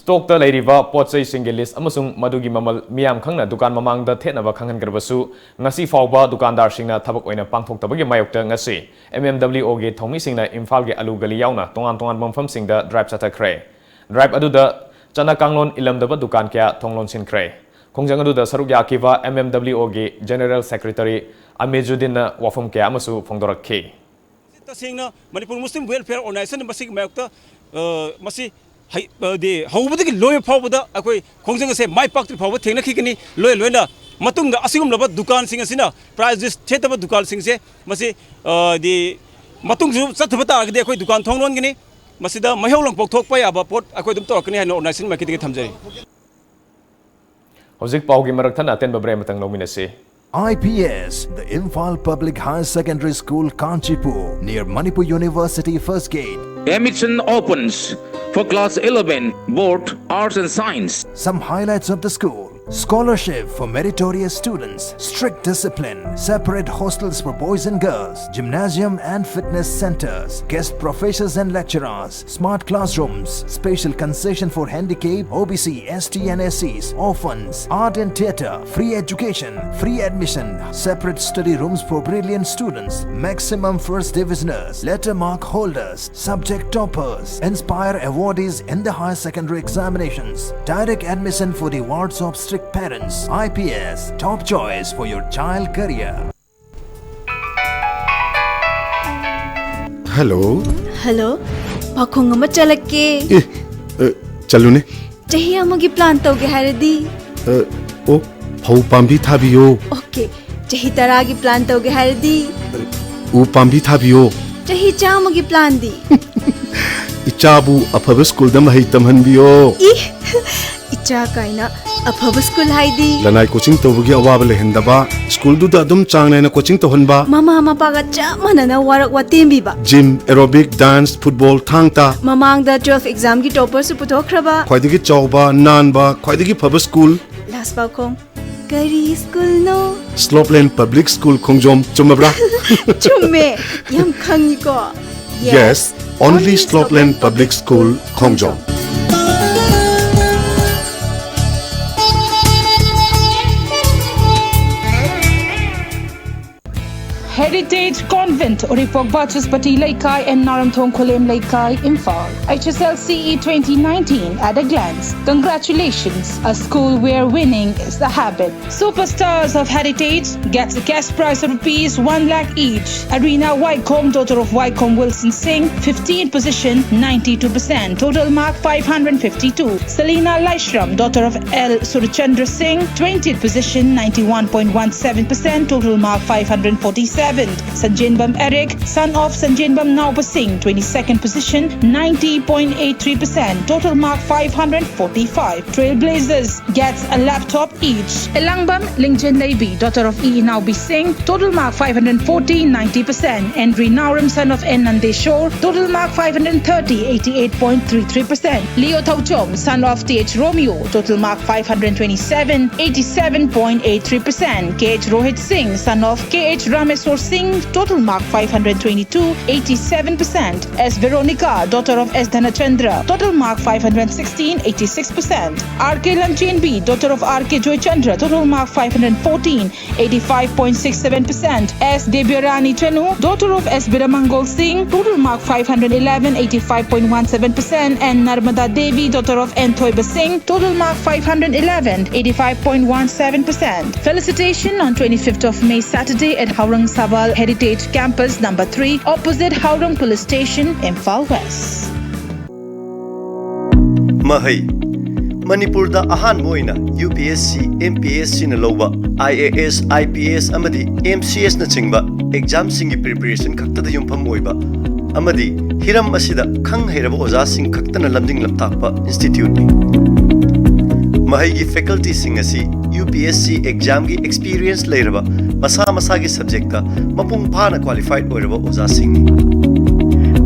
ꯁ꯭ꯇꯣꯛꯇ ꯂꯩꯔꯤꯕ ꯄꯣꯠ ꯆꯩꯁꯤꯡꯒꯤ ꯂꯤꯁ ꯑꯃꯁꯨꯡ ꯃꯗꯨꯒꯤ ꯃꯃꯜ ꯃꯤꯌꯥꯝ ꯈꯪꯅ ꯗꯨꯀꯥꯟ ꯃꯃꯥꯡꯗ ꯊꯦꯠꯅꯕ ꯈꯪꯍꯟꯈ꯭ꯔꯕꯁꯨ, ꯉꯁꯤ ꯐꯥꯎꯕ ꯗꯨꯀꯥꯟꯗꯥꯔꯁꯤꯡꯅ ꯊꯕꯛ ꯑꯣꯏꯅ ꯄꯥꯡꯊꯣꯛꯇꯕꯒꯤ ꯃꯥꯌꯣꯛꯇ ꯉꯁꯤ ꯑꯦꯝ ꯑꯦꯝ ꯗꯕ꯭ꯂꯤꯎ ꯑꯣꯒꯤ ꯊꯧꯃꯤꯁꯤꯡꯅ ꯏꯝꯐꯥꯜꯒꯤ ꯑꯂꯨ ꯒꯂꯤ ꯌꯥꯎꯅ ꯇꯣꯉꯥꯟ ꯇꯣꯉꯥꯟꯕ ꯃꯐꯝꯁꯤꯡꯗ ꯗ꯭ꯔꯥꯏꯚ ꯆꯠꯊꯈ꯭ꯔꯦ꯫ ꯗ꯭ꯔꯥꯏꯚ ꯑꯗꯨꯗ ꯆꯠꯅ ꯀꯥꯡꯂꯣꯟ ꯏꯜꯂꯝꯗꯕ ꯗꯨꯀꯥꯟ ꯀꯌꯥ ꯊꯣꯡ ꯂꯣꯟꯁꯤꯟꯈ꯭ꯔꯦ꯫ ꯈꯣꯡꯖꯪ ꯑꯗꯨꯗ ꯁꯔꯨꯛ ꯌꯥꯈꯤꯕ ꯑꯦꯝ ꯑꯦꯝ ꯗꯕ꯭ꯂꯤꯎ ꯑꯣꯒꯤ ꯖꯦꯅꯦꯔꯦꯜ ꯁꯦꯀ꯭ꯔꯦꯇꯔꯤ ꯑꯃꯤꯖꯨꯗꯤꯟꯅ ꯋꯥꯐꯝ ꯀꯌꯥ ꯑꯃꯁꯨ ꯐꯣꯡꯗꯣꯔꯛꯈꯤ꯫ ꯇꯁꯦꯡꯅ ꯃꯅꯤꯄꯨꯔ ꯃꯨꯁꯂꯤꯝ ꯋꯦꯜꯐꯤꯌꯔ ꯑꯣꯔꯒꯅꯥꯏꯖꯦꯁꯟ ꯃꯁꯤꯒꯤ ꯃꯥꯌꯣꯛꯇ, ꯑ, ꯃꯁꯤ ꯍꯩ-, ꯑ, ꯗꯤ ꯍꯧꯕꯗꯒꯤ ꯂꯣꯏꯕ ꯐꯥꯎꯕꯗ ꯑꯩꯈꯣꯏ ꯈꯣꯡꯖꯪ ꯑꯁꯦ ꯃꯥꯏ ꯄꯥꯛꯇ꯭ꯔꯤ ꯐꯥꯎꯕ ꯊꯦꯡꯅꯈꯤꯒꯅꯤ꯫ ꯂꯣꯏ ꯂꯣꯏꯅ ꯃꯇꯨꯡꯗ ꯑꯁꯤꯒꯨꯝꯂꯕ ꯗꯨꯀꯥꯟꯁꯤꯡ ꯑꯁꯤꯅ ꯄ꯭ꯔꯥꯏꯁ ꯂꯤꯁ ꯊꯦꯠꯇꯕ ꯗꯨꯀꯥꯟꯁꯤꯡꯁꯦ ꯃꯁꯤ, ꯑ, ꯗꯤ ꯃꯇꯨꯡꯁꯨ ꯆꯠꯊꯕ ꯇꯥꯔꯒꯗꯤ ꯑꯩꯈꯣꯏ ꯗꯨꯀꯥꯟ ꯊꯣꯡ ꯂꯣꯟꯒꯅꯤ꯫ ꯃꯁꯤꯗ ꯃꯩꯍꯧ ꯂꯪꯄꯣꯛ ꯊꯣꯛꯄ ꯌꯥꯕ ꯄꯣꯠ ꯑꯩꯈꯣꯏ ꯑꯗꯨꯝ ꯇꯧꯔꯛꯀꯅꯤ ꯍꯥꯏꯅ ꯑꯣꯔꯒꯅꯥꯏꯖꯦꯁꯟ ꯃꯥꯏꯀꯩꯗꯒꯤ ꯊꯝꯖꯔꯤ꯫ ꯍꯧꯖꯤꯛ ꯄꯥꯎꯒꯤ ꯃꯔꯛ ꯊꯠꯅ ꯑꯇꯦꯟꯕ ꯕ꯭ꯔꯦꯛ ꯑꯃꯇꯪ ꯂꯧꯃꯤꯟꯅꯁꯤ꯫ I P S, the Imphal Public Higher Secondary School, Kanchipur, near Manipur University First Gate. Admission opens. For class eleven, both arts and science. Some highlights of the school: scholarship for meritorious students, strict discipline, separate hostels for boys and girls, gymnasium and fitness centers, guest professors and lecturers, smart classrooms, special concession for handicap, O B C, S T and S Cs, orphans, art and theatre, free education, free admission, separate study rooms for brilliant students, maximum first divisioners, letter mark holders, subject toppers, inspire awardees in the higher secondary examinations, direct admission for the wards of strict parents, I P S, top choice for your child career. Hello. Hello. ꯄꯥꯈꯣꯡ ꯑꯃ ꯆꯠꯂꯛꯀꯦ꯫ ꯑꯦ, ꯑ, ꯆꯠꯂꯨꯅꯦ꯫ ꯆꯍꯤ ꯑꯃꯒꯤ plan ꯇꯧꯒꯦ ꯍꯥꯏꯔꯗꯤ? ꯑ, ꯑꯣ, ꯐꯧ ꯄꯥꯝꯕꯤ ꯊꯥꯕꯤꯌꯣ꯫ ꯑꯣꯀꯦ꯫ ꯆꯍꯤ ꯇꯔꯥꯒꯤ ꯄ꯭ꯂꯥꯟ ꯇꯧꯒꯦ ꯍꯥꯏꯔꯗꯤ? ꯎ ꯄꯥꯝꯕꯤ ꯊꯥꯕꯤꯌꯣ꯫ ꯆꯍꯤ ꯆꯥꯝꯃꯒꯤ ꯄ꯭ꯂꯥꯟꯗꯤ? ꯏꯆꯥꯕꯨ ꯑꯐꯕ ꯁ꯭ꯀꯨꯜꯗ ꯃꯍꯩ ꯇꯝꯍꯟꯕꯤꯌꯣ꯫ ꯏ, ꯏꯆꯥ ꯀꯥꯏꯅ꯫ ꯑꯐꯕ ꯁ꯭ꯀꯨꯜ ꯍꯥꯏꯗꯤ? ꯂꯅꯥꯏ ꯀꯣꯆꯤꯡ ꯇꯧꯕꯒꯤ ꯑꯋꯥꯕ ꯂꯩꯍꯟꯗꯕ, ꯁ꯭ꯀꯨꯜꯗꯨꯗ ꯑꯗꯨꯝ ꯆꯥꯡ ꯅꯥꯏꯅ ꯀꯣꯆꯤꯡ ꯇꯧꯍꯟꯕ꯫ ꯃꯃꯥ ꯃꯄꯥꯒ ꯆꯞ ꯃꯥꯟꯅꯅ ꯋꯥꯔꯛ ꯋꯥꯇꯦꯝꯕꯤꯕ꯫ ꯖꯤꯝ, ꯑꯦꯔꯣꯕꯤꯛ, ꯗꯥꯟꯁ, ꯐꯨꯠꯕꯣꯜ, ꯊꯥꯡ ꯇꯥ꯫ ꯃꯃꯥꯡꯗ ꯇꯨꯋꯦꯜꯐ ꯑꯦꯛꯖꯥꯝꯒꯤ ꯇꯣꯄꯔꯁꯨ ꯄꯨꯊꯣꯛꯈ꯭ꯔꯕ꯫ ꯈ꯭ꯋꯥꯏꯗꯒꯤ ꯆꯥꯎꯕ, ꯅꯥꯟꯕ, ꯈ꯭ꯋꯥꯏꯗꯒꯤ ꯐꯕ ꯁ꯭ꯀꯨꯜ꯫ ꯂꯥꯁ ꯄꯥꯎꯈꯣꯡ꯫ ꯀꯔꯤ ꯁ꯭ꯀꯨꯜꯅꯣ? ꯁ꯭ꯂꯣꯞꯂꯦꯟ ꯄꯕ꯭ꯂꯤꯛ ꯁ꯭ꯀꯨꯜ ꯈꯣꯡꯖꯣꯝ, ꯆꯨꯝꯃꯕ꯭ꯔꯥ? ꯆꯨꯝꯃꯦ꯫ ꯌꯥꯝ ꯈꯪꯉꯤꯀꯣ꯫ Yes, only Slopeland Public School, Khongjom. Heritage Convent, Uripok Vachaspati Leikai and Naramthong Khulem Leikai, Imphal. H S L C E twenty nineteen at a glance. Congratulations, a school where winning is the habit. Superstars of Heritage gets a cash prize of rupees one lakh each. Arena Waikom, daughter of Waikom Wilson Singh, fifteen position, ninety-two percent, total mark five hundred fifty-two. Selina Laishram, daughter of L Surchandra Singh, twentieth position, ninety-one point one seven percent, total mark five hundred forty-seven. Sanjenbam Eric, son of Sanjenbam Naoba Singh, twenty-second position, ninety point eight three percent, total mark five hundred forty-five. Trailblazers gets a laptop each. Elangbam Lingjen Leibi, daughter of E. Naobi Singh, total mark five hundred forty, ninety percent. Henry Nauram, son of N. Nandeshwar, total mark five hundred thirty, eighty-eight point three three percent. Leo Thauchom, son of T H Romeo, total mark five hundred twenty-seven, eighty-seven point eight three percent. K H Rohit Singh, son of K H Rameswar Singh, total mark five hundred twenty-two, eighty-seven percent. S Veronica, daughter of S Dhanachandra, total mark five hundred sixteen, eighty-six percent. R K Lamchenbi, daughter of R K Joychandra, total mark five hundred fourteen, eighty-five point six seven percent. S Debyarani Chanu, daughter of S Biramangol Singh, total mark five hundred eleven, eighty-five point one seven percent, and Narmada Devi, daughter of N Thoiba Singh, total mark five hundred eleven, eighty-five point one seven percent. Felicitation on twenty-fifth of May, Saturday, at Haurang Sabal Heritage Campus number three, opposite Haurang Police Station, Imphal West. ꯃꯍꯩ꯫ ꯃꯅꯤꯄꯨꯔꯗ ꯑꯍꯥꯟꯕ ꯑꯣꯏꯅ U P S C, M P S ꯁꯤꯅ ꯂꯧꯕ I A S, I P S ꯑꯃꯗꯤ M C ꯑꯦꯁꯅꯆꯤꯡꯕ ꯑꯦꯛꯖꯥꯝꯁꯤꯡꯒꯤ preparation ꯈꯛꯇꯗ ꯌꯨꯝꯐꯝ ꯑꯣꯏꯕ ꯑꯃꯗꯤ ꯍꯤꯔꯝ ꯑꯁꯤꯗ ꯈꯪ ꯍꯩꯔꯕ ꯑꯣꯖꯥꯁꯤꯡ ꯈꯛꯇꯅ ꯂꯝꯖꯤꯡ ꯂꯝꯇꯥꯛꯄ ꯏꯟꯁꯇꯤꯇ꯭ꯌꯨꯠꯅꯤ꯫ ꯃꯍꯩꯒꯤ ꯐꯦꯀꯜꯇꯤꯁꯤꯡ ꯑꯁꯤ ꯌꯨ ꯄꯤ ꯑꯦꯁ ꯁꯤ ꯑꯦꯛꯖꯥꯝꯒꯤ ꯑꯦꯛꯁꯄꯤꯔꯤꯌꯦꯟꯁ ꯂꯩꯔꯕ ꯃꯁꯥ ꯃꯁꯥꯒꯤ ꯁꯕꯖꯦꯛꯇ ꯃꯄꯨꯡ ꯐꯥꯅ ꯀ꯭ꯋꯥꯂꯤꯐꯥꯏꯗ ꯑꯣꯏꯔꯕ ꯑꯣꯖꯥꯁꯤꯡꯅꯤ꯫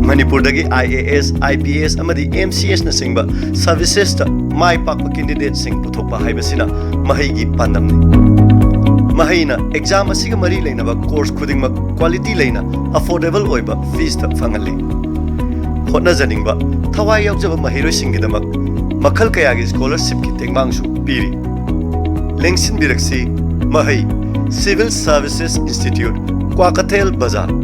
ꯃꯅꯤꯄꯨꯔꯗꯒꯤ I A S, I P S ꯑꯃꯗꯤ ꯑꯦꯝ ꯁꯤ ꯑꯦꯁꯅꯆꯤꯡꯕ ꯁꯔꯚꯤꯁꯦꯁꯇ ꯃꯥꯏ ꯄꯥꯛꯄ ꯀꯦꯟꯗꯤꯗꯦꯠꯁꯤꯡ ꯄꯨꯊꯣꯛꯄ ꯍꯥꯏꯕꯁꯤꯅ ꯃꯍꯩꯒꯤ ꯄꯥꯟꯗꯝꯅꯤ꯫ ꯃꯍꯩꯅ ꯑꯦꯛꯖꯥꯝ ꯑꯁꯤꯒ ꯃꯔꯤ ꯂꯩꯅꯕ ꯀꯣꯔꯁ ꯈꯨꯗꯤꯡꯃꯛ ꯀ꯭ꯋꯥꯂꯤꯇꯤ ꯂꯩꯅ ꯑꯐꯣꯔꯗꯦꯕꯜ ꯑꯣꯏꯕ ꯐꯤꯁꯇ ꯐꯪꯍꯜꯂꯤ꯫ ꯍꯣꯠꯅꯖꯅꯤꯡꯕ, ꯊꯋꯥꯏ ꯌꯥꯎꯖꯕ ꯃꯍꯩꯔꯣꯏꯁꯤꯡꯒꯤꯗꯃꯛ ꯃꯈꯜ ꯀꯌꯥꯒꯤ ꯁ꯭ꯀꯣꯂꯔꯁꯤꯞꯀꯤ ꯇꯦꯡꯕꯥꯡꯁꯨ ꯄꯤꯔꯤ꯫ ꯂꯦꯡꯁꯤꯟꯕꯤꯔꯛꯁꯤ, ꯃꯍꯩ, Civil Services Institute, ꯀ꯭ꯋꯥꯀꯩꯊꯦꯜ ꯕꯖꯥꯔ꯫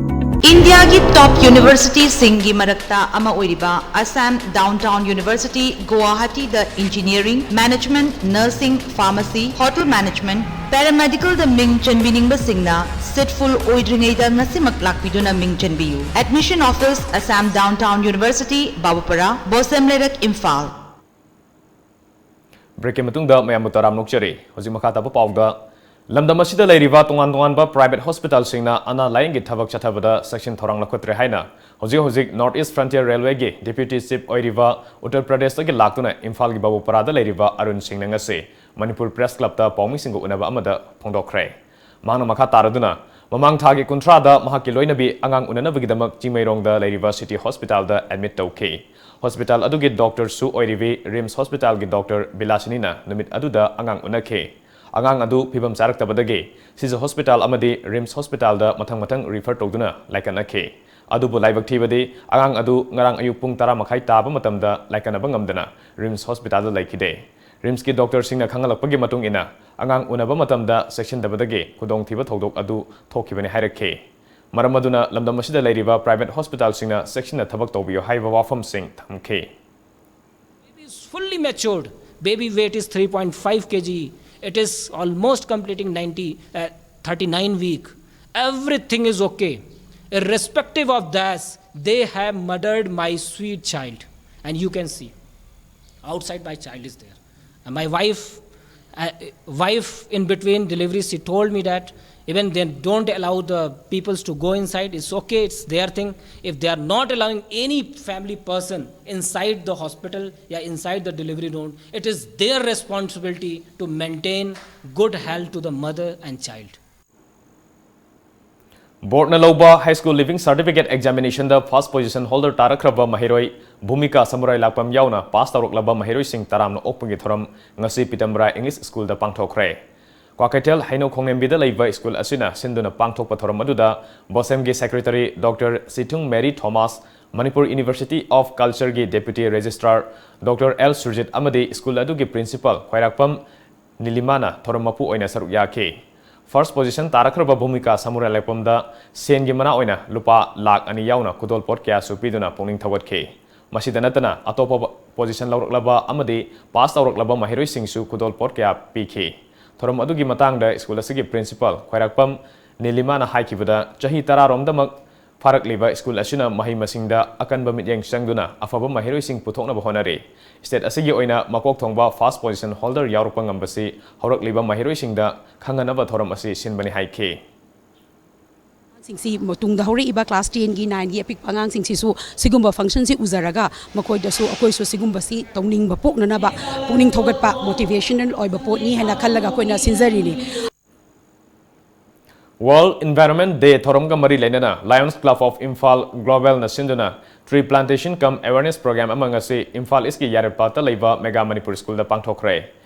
ꯏꯟꯗꯤꯌꯥꯒꯤ ꯇꯣꯞ ꯌꯨꯅꯤꯚꯔꯁꯤꯇꯤꯁꯤꯡꯒꯤ ꯃꯔꯛꯇ ꯑꯃ ꯑꯣꯏꯔꯤꯕ ꯑꯁꯥꯝ ꯗꯥꯎꯟꯇꯥꯎꯟ ꯌꯨꯅꯤꯚꯔꯁꯤꯇꯤ ꯒꯨꯋꯥꯍꯥꯇꯤꯗ engineering, management, nursing, pharmacy, hotel management, ꯄꯦꯔꯥꯃꯦꯗꯤꯀꯜꯗ ꯃꯤꯡ ꯆꯟꯕꯤꯅꯤꯡꯕꯁꯤꯡꯅ ꯁꯤꯠ ꯐꯨꯜ ꯑꯣꯏꯗ꯭ꯔꯤꯉꯩꯗ ꯉꯁꯤꯃꯛ ꯂꯥꯛꯄꯤꯗꯨꯅ ꯃꯤꯡ ꯆꯟꯕꯤꯌꯨ꯫ Admission office, Assam Downtown University, ꯕꯥꯕꯨꯄꯥꯔꯥ, ꯕꯣꯁꯦꯝ ꯂꯩꯔꯛ, ꯏꯝꯐꯥꯜ꯫ ꯕ꯭ꯔꯦꯛꯀꯤ ꯃꯇꯨꯡꯗ ꯃꯌꯥꯝꯕꯨ ꯇꯔꯥꯝꯅ ꯑꯣꯛꯆꯔꯤ꯫ ꯍꯧꯖꯤꯛ ꯃꯈꯥ ꯇꯥꯕ ꯄꯥꯎꯗ ꯂꯝꯗꯝ ꯑꯁꯤꯗ ꯂꯩꯔꯤꯕ ꯇꯣꯉꯥꯟ ꯇꯣꯉꯥꯟꯕ private hospitalꯁꯤꯡꯅ ꯑꯅꯥ ꯂꯥꯌꯦꯡꯒꯤ ꯊꯕꯛ ꯆꯠꯊꯕꯗ section ꯊꯧꯔꯥꯡ ꯂꯧꯈꯠꯇ꯭ꯔꯦ ꯍꯥꯏꯅ ꯍꯧꯖꯤꯛ ꯍꯧꯖꯤꯛ North East Frontier Railwayꯒꯤ Deputy Chief ꯑꯣꯏꯔꯤꯕ ꯎꯠꯇꯔ ꯄ꯭ꯔꯗꯦꯁꯇꯒꯤ ꯂꯥꯛꯇꯨꯅ ꯏꯝꯐꯥꯜꯒꯤ ꯕꯥꯕꯨꯄꯥꯔꯥꯗ ꯂꯩꯔꯤꯕ ꯑꯔꯨꯟ ꯁꯤꯡꯅ ꯉꯁꯤ ꯃꯅꯤꯄꯨꯔ Press Clubꯇ ꯄꯥꯎꯃꯤꯁꯤꯡꯒ ꯎꯅꯕ ꯑꯃꯗ ꯐꯣꯡꯗꯣꯛꯈ꯭ꯔꯦ꯫ ꯃꯍꯥꯛꯅ ꯃꯈꯥ ꯇꯥꯔꯗꯨꯅ, ꯃꯃꯥꯡ ꯊꯥꯒꯤ ꯀꯨꯟꯊ꯭ꯔꯥꯗ ꯃꯍꯥꯛꯀꯤ ꯂꯣꯏꯅꯕꯤ ꯑꯉꯥꯡ ꯎꯅꯅꯕꯒꯤꯗꯃꯛ ꯆꯤꯡꯃꯩꯔꯣꯡꯗ ꯂꯩꯔꯤꯕ City Hospitalꯗ admit ꯇꯧꯈꯤ꯫ Hospital ꯑꯗꯨꯒꯤ doctorꯁꯨ ꯑꯣꯏꯔꯤꯕꯤ RIMS Hospitalꯒꯤ doctor ꯕꯤꯂꯥꯁꯤꯅꯤꯅ ꯅꯨꯃꯤꯠ ꯑꯗꯨꯗ ꯑꯉꯥꯡ ꯎꯅꯈꯤ꯫ ꯑꯉꯥꯡ ꯑꯗꯨ ꯐꯤꯕꯝ ꯆꯥꯔꯛꯇꯕꯗꯒꯤ ꯁꯤꯖ Hospital ꯑꯃꯗꯤ RIMS Hospitalꯗ ꯃꯊꯪ ꯃꯊꯪ refer ꯇꯧꯗꯨꯅ ꯂꯥꯏꯀꯠꯅꯈꯤ꯫ ꯑꯗꯨꯕꯨ ꯂꯥꯏꯕꯛ ꯊꯤꯕꯗꯤ, ꯑꯉꯥꯡ ꯑꯗꯨ ꯉꯔꯥꯡ ꯑꯌꯨꯛ ꯄꯨꯡ ꯇꯔꯥ ꯃꯈꯥꯏ ꯇꯥꯕ ꯃꯇꯝꯗ ꯂꯥꯏꯀꯠꯅꯕ ꯉꯝꯗꯅ RIMS Hospitalꯗ ꯂꯩꯈꯤꯗꯦ꯫ RIMSꯀꯤ doctorꯁꯤꯡꯅ ꯈꯪꯍꯜꯂꯛꯄꯒꯤ ꯃꯇꯨꯡ ꯏꯟꯅ, ꯑꯉꯥꯡ ꯎꯅꯕ ꯃꯇꯝꯗ ꯆꯦꯛꯁꯤꯟꯗꯕꯗꯒꯤ ꯈꯨꯗꯣꯡꯊꯤꯕ ꯊꯧꯗꯣꯛ ꯑꯗꯨ ꯊꯣꯛꯈꯤꯕꯅꯤ ꯍꯥꯏꯔꯛꯈꯤ꯫ ꯃꯔꯝ ꯑꯗꯨꯅ ꯂꯝꯗꯝ ꯑꯁꯤꯗ ꯂꯩꯔꯤꯕ private hospitalꯁꯤꯡꯅ ꯆꯦꯛꯁꯤꯟꯅ ꯊꯕꯛ ꯇꯧꯕꯤꯌꯨ ꯍꯥꯏꯕ ꯋꯥꯐꯝꯁꯤꯡ ꯊꯝꯈꯤ꯫ Baby is fully matured. Baby weight is three point five K G. It is almost completing ninety, uh, thirty-nine week. Everything is okay. Irrespective of that, they have murdered my sweet child. And you can see, outside my child is there. And my wife, uh, wife in between delivery, she told me that even they don't allow the peoples to go inside. It's okay, it's their thing. If they are not allowing any family person inside the hospital, yeah, inside the delivery room, it is their responsibility to maintain good health to the mother and child. Boardꯅ ꯂꯧꯕ High School Leaving Certificate Examinationꯗ first position holder ꯇꯥꯔꯛꯈ꯭ꯔꯕ ꯃꯍꯩꯔꯣꯏ ꯚꯨꯃꯤꯀꯥ ꯁꯃꯨꯔꯥꯏ ꯂꯥꯛꯄꯝ ꯌꯥꯎꯅ pass ꯇꯧꯔꯛꯂꯕ ꯃꯍꯩꯔꯣꯏꯁꯤꯡ ꯇꯔꯥꯝꯅ ꯑꯣꯛꯄꯒꯤ ꯊꯧꯔꯝ ꯉꯁꯤ ꯄꯤꯇꯝꯕꯔꯥ English Schoolꯗ ꯄꯥꯡꯊꯣꯛꯈ꯭ꯔꯦ꯫ Kwakeithel ꯍꯩꯅꯧ ꯈꯣꯡꯂꯦꯝꯕꯤꯗ ꯂꯩꯕ school ꯑꯁꯤꯅ ꯁꯤꯟꯗꯨꯅ ꯄꯥꯡꯊꯣꯛꯄ ꯊꯧꯔꯝ ꯑꯗꯨꯗ BOSEMꯒꯤ secretary doctor ꯁꯤꯊꯨꯡ Mary Thomas, Manipur University of Cultureꯒꯤ deputy registrar doctor L Surjit ꯑꯃꯗꯤ school ꯑꯗꯨꯒꯤ principal ꯈ꯭ꯋꯥꯏꯔꯥꯛꯄꯝ ꯅꯤꯂꯤꯃꯥꯅ ꯊꯧꯔꯝ ꯃꯄꯨ ꯑꯣꯏꯅ ꯁꯔꯨꯛ ꯌꯥꯈꯤ꯫ First position ꯇꯥꯔꯛꯈ꯭ꯔꯕ ꯚꯨꯃꯤꯀꯥ ꯁꯃꯨꯔꯥꯏ ꯂꯥꯛꯄꯝꯗ ꯁꯦꯟꯒꯤ ꯃꯅꯥ ꯑꯣꯏꯅ ꯂꯨꯄꯥ ꯂꯥꯈ ꯑꯅꯤ ꯌꯥꯎꯅ ꯈꯨꯗꯣꯜꯄꯣꯠ ꯀꯌꯥꯁꯨ ꯄꯤꯗꯨꯅ ꯄꯨꯛꯅꯤꯡ ꯊꯧꯒꯠꯈꯤ꯫ ꯃꯁꯤꯗ ꯅꯠꯇꯅ ꯑꯇꯣꯞꯄ position ꯂꯧꯔꯛꯂꯕ ꯑꯃꯗꯤ pass ꯇꯧꯔꯛꯂꯕ ꯃꯍꯩꯔꯣꯏꯁꯤꯡꯁꯨ ꯈꯨꯗꯣꯜꯄꯣꯠ ꯀꯌꯥ ꯄꯤꯈꯤ꯫ ꯊꯧꯔꯝ ꯑꯗꯨꯒꯤ ꯃꯇꯥꯡꯗ school ꯑꯁꯤꯒꯤ principal ꯈ꯭ꯋꯥꯏꯔꯥꯛꯄꯝ ꯅꯤꯂꯤꯃꯥꯅ ꯍꯥꯏꯈꯤꯕꯗ, ꯆꯍꯤ ꯇꯔꯥꯔꯣꯝꯗꯃꯛ ꯐꯥꯔꯛꯂꯤꯕ ꯁ꯭ꯀꯨꯜ ꯑꯁꯤꯅ ꯃꯍꯩ ꯃꯁꯤꯡꯗ ꯑꯀꯟꯕ ꯃꯤꯠꯌꯦꯡ ꯆꯪꯗꯨꯅ ꯑꯐꯕ ꯃꯍꯩꯔꯣꯏꯁꯤꯡ ꯄꯨꯊꯣꯛꯅꯕ ꯍꯣꯠꯅꯔꯤ꯫ ꯁ꯭ꯇꯦꯠ ꯑꯁꯤꯒꯤ ꯑꯣꯏꯅ ꯃꯀꯣꯛ ꯊꯣꯡꯕ ꯐꯥꯔꯁ ꯄꯣꯖꯤꯁꯟ ꯍꯣꯜꯗꯔ ꯌꯥꯎꯔꯛꯄ ꯉꯝꯕꯁꯤ ꯍꯧꯔꯛꯂꯤꯕ ꯃꯍꯩꯔꯣꯏꯁꯤꯡꯗ ꯈꯪꯍꯟꯅꯕ ꯊꯧꯔꯝ ꯑꯁꯤ ꯁꯤꯟꯕꯅꯤ ꯍꯥꯏꯈꯤ꯫ ꯑꯉꯥꯡꯁꯤꯡꯁꯤ ꯃꯇꯨꯡꯗ ꯍꯧꯔꯛꯏꯕ ꯀ꯭ꯂꯥꯁ ꯇꯦꯟꯒꯤ, ꯅꯥꯏꯟꯒꯤ ꯑꯄꯤꯛꯄ ꯑꯉꯥꯡꯁꯤꯡꯁꯤꯁꯨ ꯁꯤꯒꯨꯝꯕ ꯐꯪꯁꯟꯁꯤ ꯎꯖꯔꯒ ꯃꯈꯣꯏꯗꯁꯨ ꯑꯩꯈꯣꯏꯁꯨ ꯁꯤꯒꯨꯝꯕꯁꯤ ꯇꯧꯅꯤꯡꯕ ꯄꯣꯛꯅꯅꯕ ꯄꯨꯛꯅꯤꯡ ꯊꯧꯒꯠꯄ ꯃꯣꯇꯤꯚꯦꯁꯅꯦꯜ ꯑꯣꯏꯕ ꯄꯣꯠꯅꯤ ꯍꯥꯏꯅ ꯈꯜꯂꯒ ꯑꯩꯈꯣꯏꯅ ꯁꯤꯟꯖꯔꯤꯅꯤ꯫ World Environment Day ꯊꯧꯔꯝꯒ ꯃꯔꯤ ꯂꯩꯅꯅ Lions Club of Imphal Globalꯅ ꯁꯤꯟꯗꯨꯅ tree plantation cum awareness program ꯑꯃ ꯉꯁꯤ ꯏꯝꯐꯥꯜ ꯏꯁꯀꯤ ꯌꯥꯏꯔꯜꯄꯥꯠꯇ ꯂꯩꯕ ꯃꯦꯒꯥ ꯃꯅꯤꯄꯨꯔ ꯁ꯭ꯀꯨꯜꯗ ꯄꯥꯡꯊꯣꯛꯈ꯭ꯔꯦ꯫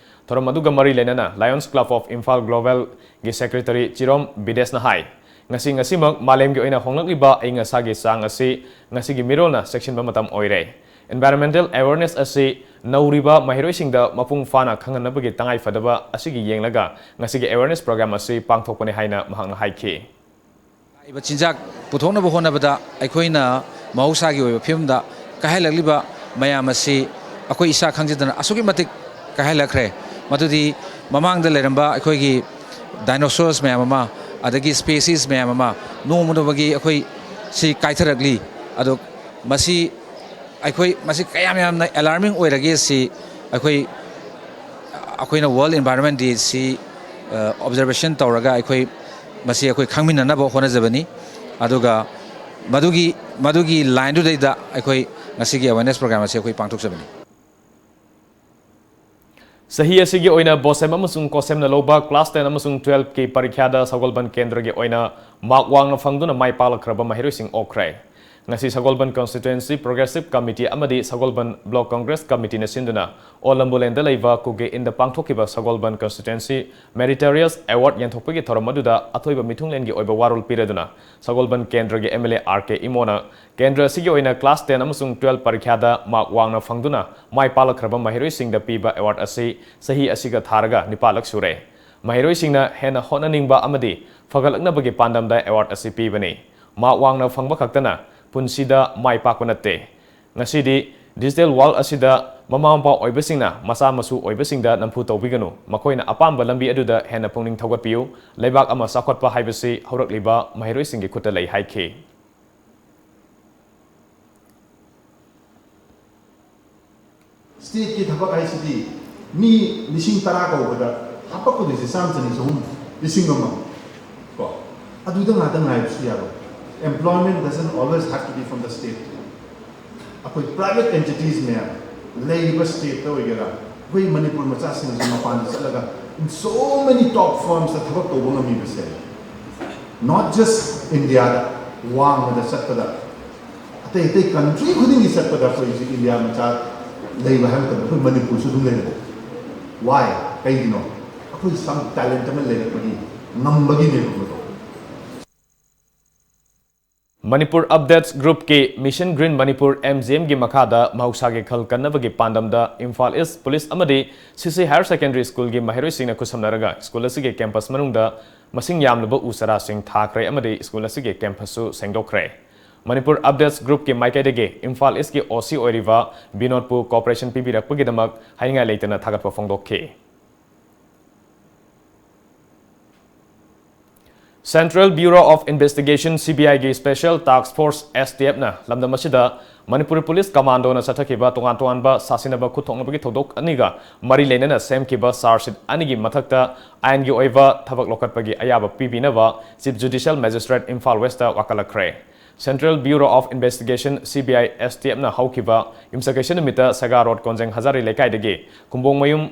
ꯊꯧꯔꯝ ꯑꯗꯨꯒ ꯃꯔꯤ ꯂꯩꯅꯅ Lions Club of Imphal Globalꯒꯤ ꯁꯦꯀ꯭ꯔꯦꯇꯔꯤ ꯆꯤꯔꯣꯝ ꯕꯤꯗꯦꯁꯅ ꯍꯥꯏ, ꯉꯁꯤ ꯉꯁꯤꯃꯛ ꯃꯥꯂꯦꯝꯒꯤ ꯑꯣꯏꯅ ꯍꯣꯡꯂꯛꯂꯤꯕ ꯑꯏꯪ ꯑꯁꯥꯒꯤ ꯆꯥꯡ ꯑꯁꯤ ꯉꯁꯤꯒꯤ ꯃꯤꯔꯣꯜꯅ ꯆꯦꯛꯁꯤꯟꯕ ꯃꯇꯝ ꯑꯣꯏꯔꯦ꯫ Environmental awareness ꯑꯁꯤ ꯅꯧꯔꯤꯕ ꯃꯍꯩꯔꯣꯏꯁꯤꯡꯗ ꯃꯄꯨꯡ ꯐꯥꯅ ꯈꯪꯍꯟꯅꯕꯒꯤ ꯇꯉꯥꯏꯐꯗꯕ ꯑꯁꯤꯒꯤ ꯌꯦꯡꯂꯒ ꯉꯁꯤꯒꯤ awareness program ꯑꯁꯤ ꯄꯥꯡꯊꯣꯛꯄꯅꯤ ꯍꯥꯏꯅ ꯃꯍꯥꯛꯅ ꯍꯥꯏꯈꯤ꯫ ꯂꯥꯛꯏꯕ ꯆꯤꯟꯖꯥꯛ ꯄꯨꯊꯣꯛꯅꯕ ꯍꯣꯠꯅꯕꯗ ꯑꯩꯈꯣꯏꯅ ꯃꯍꯧꯁꯥꯒꯤ ꯑꯣꯏꯕ ꯐꯤꯕꯝꯗ ꯀꯥꯏꯍꯜꯂꯛꯂꯤꯕ ꯃꯌꯥꯝ ꯑꯁꯤ ꯑꯩꯈꯣꯏ ꯏꯁꯥ ꯈꯪꯖꯗꯅ ꯑꯁꯨꯛꯀꯤ ꯃꯇꯤꯛ ꯀꯥꯏꯍꯜꯂꯛꯈ꯭ꯔꯦ꯫ ꯃꯗꯨꯗꯤ ꯃꯃꯥꯡꯗ ꯂꯩꯔꯝꯕ ꯑꯩꯈꯣꯏꯒꯤ dinosaurs ꯃꯌꯥꯝ ꯑꯃ, ꯑꯗꯒꯤ species ꯃꯌꯥꯝ ꯑꯃ ꯅꯣꯡꯃ ꯅꯣꯡꯃꯒꯤ ꯑꯩꯈꯣꯏ ꯁꯤ ꯀꯥꯏꯊꯔꯛꯂꯤ꯫ ꯑꯗꯣ ꯃꯁꯤ ꯑꯩꯈꯣꯏ ꯃꯁꯤ ꯀꯌꯥꯝ ꯌꯥꯝꯅ alarming ꯑꯣꯏꯔꯒꯦ ꯁꯤ ꯑꯩꯈꯣꯏ ꯑꯩꯈꯣꯏꯅ World Environment Day ꯁꯤ observation ꯇꯧꯔꯒ ꯑꯩꯈꯣꯏ ꯃꯁꯤ ꯑꯩꯈꯣꯏ ꯈꯪꯃꯤꯟꯅꯅꯕ ꯍꯣꯠꯅꯖꯕꯅꯤ꯫ ꯑꯗꯨꯒ ꯃꯗꯨꯒꯤ ꯃꯗꯨꯒꯤ lineꯗꯨꯗꯩꯗ ꯑꯩꯈꯣꯏ ꯉꯁꯤꯒꯤ awareness program ꯑꯁꯤ ꯑꯩꯈꯣꯏ ꯄꯥꯡꯊꯣꯛꯆꯕꯅꯤ꯫ ꯆꯍꯤ ꯑꯁꯤꯒꯤ ꯑꯣꯏꯅ BOSEM ꯑꯃꯁꯨꯡ COSEMꯅ ꯂꯧꯕ class ten ꯑꯃꯁꯨꯡ twelveꯀꯤ ꯄꯔꯤꯈ꯭ꯌꯥꯗ ꯁꯒꯣꯜꯕꯟ ꯀꯦꯟꯗ꯭ꯔꯒꯤ ꯑꯣꯏꯅ mark ꯋꯥꯡꯅ ꯐꯪꯗꯨꯅ ꯃꯥꯏ ꯄꯥꯛꯂꯛꯈ꯭ꯔꯕ ꯃꯍꯩꯔꯣꯏꯁꯤꯡ ꯑꯣꯛꯈ꯭ꯔꯦ꯫ ꯉꯁꯤ ꯁꯒꯣꯜꯕꯟ Constituency Progressive Committee ꯑꯃꯗꯤ ꯁꯒꯣꯜꯕꯟ Block Congress Committeeꯅ ꯁꯤꯟꯗꯨꯅ ꯑꯣꯜ ꯂꯝꯕꯨꯂꯦꯟꯗ ꯂꯩꯕ ꯀꯨꯀꯤ ꯏꯟꯗ ꯄꯥꯡꯊꯣꯛꯈꯤꯕ ꯁꯒꯣꯜꯕꯟ Constituency Meritorious Award ꯌꯦꯟꯊꯣꯛꯄꯒꯤ ꯊꯧꯔꯝ ꯑꯗꯨꯗ ꯑꯊꯣꯏꯕ ꯃꯤꯊꯨꯡꯂꯦꯟꯒꯤ ꯑꯣꯏꯕ ꯋꯥꯔꯣꯜ ꯄꯤꯔꯗꯨꯅ ꯁꯒꯣꯜꯕꯟ ꯀꯦꯟꯗ꯭ꯔꯒꯤ MLA RK ꯏꯃꯣꯅ ꯀꯦꯟꯗ꯭ꯔ ꯑꯁꯤꯒꯤ ꯑꯣꯏꯅ class ten ꯑꯃꯁꯨꯡ twelve ꯄꯔꯤꯈ꯭ꯌꯥꯗ mark ꯋꯥꯡꯅ ꯐꯪꯗꯨꯅ ꯃꯥꯏ ꯄꯥꯛꯂꯛꯈ꯭ꯔꯕ ꯃꯍꯩꯔꯣꯏꯁꯤꯡꯗ ꯄꯤꯕ award ꯑꯁꯤ ꯆꯍꯤ ꯑꯁꯤꯒ ꯊꯥꯔꯒ ꯅꯤꯄꯥꯜꯂꯛ ꯁꯨꯔꯦ꯫ ꯃꯍꯩꯔꯣꯏꯁꯤꯡꯅ ꯍꯦꯟꯅ ꯍꯣꯠꯅꯅꯤꯡꯕ ꯑꯃꯗꯤ ꯐꯒꯠꯂꯛꯅꯕꯒꯤ ꯄꯥꯟꯗꯝꯗ award ꯑꯁꯤ ꯄꯤꯕꯅꯤ꯫ Mark ꯋꯥꯡꯅ ꯐꯪꯕ ꯈꯛꯇꯅ ꯄꯨꯟꯁꯤꯗ ꯃꯥꯏ ꯄꯥꯛꯄ ꯅꯠꯇꯦ꯫ ꯉꯁꯤꯗꯤ digital world ꯑꯁꯤꯗ ꯃꯃꯥ ꯃꯄꯥ ꯑꯣꯏꯕꯁꯤꯡꯅ ꯃꯆꯥ ꯃꯁꯨ ꯑꯣꯏꯕꯁꯤꯡꯗ ꯅꯝꯐꯨ ꯇꯧꯕꯤꯒꯅꯨ, ꯃꯈꯣꯏꯅ ꯑꯄꯥꯝꯕ ꯂꯝꯕꯤ ꯑꯗꯨꯗ ꯍꯦꯟꯅ ꯄꯨꯛꯅꯤꯡ ꯊꯧꯒꯠꯄꯤꯌꯨ꯫ ꯂꯩꯕꯥꯛ ꯑꯃ ꯆꯥꯎꯈꯠꯄ ꯍꯥꯏꯕꯁꯤ ꯍꯧꯔꯛꯂꯤꯕ ꯃꯍꯩꯔꯣꯏꯁꯤꯡꯒꯤ ꯈꯨꯠꯇ ꯂꯩ ꯍꯥꯏꯈꯤ꯫ ꯁ꯭ꯇꯦꯠꯀꯤ ꯊꯕꯛ ꯍꯥꯏꯁꯤꯗꯤ ꯃꯤ ꯂꯤꯁꯤꯡ ꯇꯔꯥ ꯀꯧꯕꯗ ꯍꯥꯄꯛꯀꯗꯣꯏꯁꯦ ꯆꯥꯝ, ꯆꯅꯤ, ꯆꯍꯨꯝ, ꯂꯤꯁꯤꯡ ꯑꯃ꯫ ꯀꯣ, ꯑꯗꯨꯗ ꯉꯥꯛꯇ ꯉꯥꯏꯕꯁꯨ ꯌꯥꯔꯣꯏ꯫ Employment doesn't always have to be from the state. ꯑꯩꯈꯣꯏ private entities ꯃꯌꯥꯝ ꯂꯩꯔꯤꯕ ꯁ꯭ꯇꯦꯠꯇ ꯑꯣꯏꯒꯦꯔꯥ, ꯑꯩꯈꯣꯏ ꯃꯅꯤꯄꯨꯔ ꯃꯆꯥꯁꯤꯡꯁꯨ ꯃꯄꯥꯟꯗ ꯆꯠꯂꯒ in so many top firmsꯇ ꯊꯕꯛ ꯇꯧꯕ ꯉꯝꯃꯤꯕꯁꯦ, not just Indiaꯗ, ꯋꯥꯡꯃꯗ ꯆꯠꯄꯗ, ꯑꯇꯩ ꯑꯇꯩ country ꯈꯨꯗꯤꯡꯒꯤ ꯆꯠꯄꯗ ꯑꯩꯈꯣꯏ ꯍꯧꯖꯤꯛ ꯏꯟꯗꯤꯌꯥ ꯃꯆꯥ ꯂꯩꯕ ꯍꯥꯏꯕ ꯃꯇꯝꯗ ꯑꯩꯈꯣꯏ ꯃꯅꯤꯄꯨꯔꯁꯨ ꯑꯗꯨꯝ ꯂꯩꯔꯦ꯫ Why? ꯀꯩꯒꯤꯅꯣ? ꯑꯩꯈꯣꯏ some talent ꯑꯃ ꯂꯩꯔꯛꯄꯒꯤ, ꯉꯝꯕꯒꯤꯅꯦꯕ ꯃꯗꯣ꯫ ꯃꯅꯤꯄꯨꯔ ꯑꯞꯗꯦꯠꯁ ꯒ꯭ꯔꯨꯞꯀꯤ mission green Manipur, M G ꯑꯦꯝꯒꯤ ꯃꯈꯥꯗ ꯃꯍꯧꯁꯥꯒꯤ ꯈꯜ ꯀꯟꯅꯕꯒꯤ ꯄꯥꯟꯗꯝꯗ ꯏꯝꯐꯥꯜ ꯏꯁ ꯄꯨꯂꯤꯁ ꯑꯃꯗꯤ ꯁꯤꯁꯤ ꯍꯥꯌꯔ ꯁꯦꯀꯦꯟꯗꯔꯤ ꯁ꯭ꯀꯨꯜꯒꯤ ꯃꯍꯩꯔꯣꯏꯁꯤꯡꯅ ꯈꯨꯠꯁꯝꯅꯔꯒ ꯁ꯭ꯀꯨꯜ ꯑꯁꯤꯒꯤ ꯀꯦꯝꯄꯁ ꯃꯅꯨꯡꯗ ꯃꯁꯤꯡ ꯌꯥꯝꯂꯕ ꯎ ꯆꯥꯔꯥꯁꯤꯡ ꯊꯥꯈ꯭ꯔꯦ ꯑꯃꯗꯤ ꯁ꯭ꯀꯨꯜ ꯑꯁꯤꯒꯤ ꯀꯦꯝꯄꯁꯁꯨ ꯁꯦꯡꯗꯣꯛꯈ꯭ꯔꯦ꯫ ꯃꯅꯤꯄꯨꯔ ꯑꯞꯗꯦꯠꯁ ꯒ꯭ꯔꯨꯞꯀꯤ ꯃꯥꯏꯀꯩꯗꯒꯤ ꯏꯝꯐꯥꯜ ꯏꯁꯀꯤ ꯑꯣ ꯁꯤ ꯑꯣꯏꯔꯤꯕ ꯕꯤꯅꯣꯗꯄꯨ ꯀꯣꯑꯣꯄꯔꯦꯁꯟ ꯄꯤꯕꯤꯔꯛꯄꯒꯤꯗꯃꯛ ꯍꯥꯏꯅꯤꯡꯉꯥꯏ ꯂꯩꯇꯅ ꯊꯥꯒꯠꯄ ꯐꯣꯡꯗꯣꯛꯈꯤ꯫ Central Bureau of Investigation, C B ꯑꯥꯏꯒꯤ Special Task Force, ꯑꯦꯁ ꯇꯤ ꯑꯦꯐꯅ ꯂꯝꯗꯝ ꯑꯁꯤꯗ ꯃꯅꯤꯄꯨꯔ ꯄꯨꯂꯤꯁ ꯀꯃꯥꯟꯗꯣꯅ ꯆꯠꯊꯈꯤꯕ ꯇꯣꯉꯥꯟ ꯇꯣꯉꯥꯟꯕ ꯁꯥꯁꯤꯟꯅꯕ ꯈꯨꯠꯊꯣꯛꯅꯕꯒꯤ ꯊꯧꯗꯣꯛ ꯑꯅꯤꯒ ꯃꯔꯤ ꯂꯩꯅꯅ ꯁꯦꯝꯈꯤꯕ ꯆꯥꯔꯖ ꯁꯤꯠ ꯑꯅꯤꯒꯤ ꯃꯊꯛꯇ ꯑꯥꯏꯟꯒꯤ ꯑꯣꯏꯕ ꯊꯕꯛ ꯂꯧꯈꯠꯄꯒꯤ ꯑꯌꯥꯕ ꯄꯤꯕꯤꯅꯕ Chief Judicial Magistrate, Imphal west ꯋꯥꯀꯠꯂꯛꯈ꯭ꯔꯦ꯫ Central Bureau of Investigation, C B I, S T ꯑꯦꯐꯅ ꯍꯧꯈꯤꯕ ꯌꯨꯝꯁꯀꯩꯁ ꯅꯨꯃꯤꯠꯇ ꯁꯦꯒꯥ ꯔꯣꯗ ꯀꯣꯟꯖꯦꯡ ꯍꯖꯥꯔꯤ ꯂꯩꯀꯥꯏꯗꯒꯤ ꯈꯨꯝꯕꯣꯡꯃꯌꯨꯝ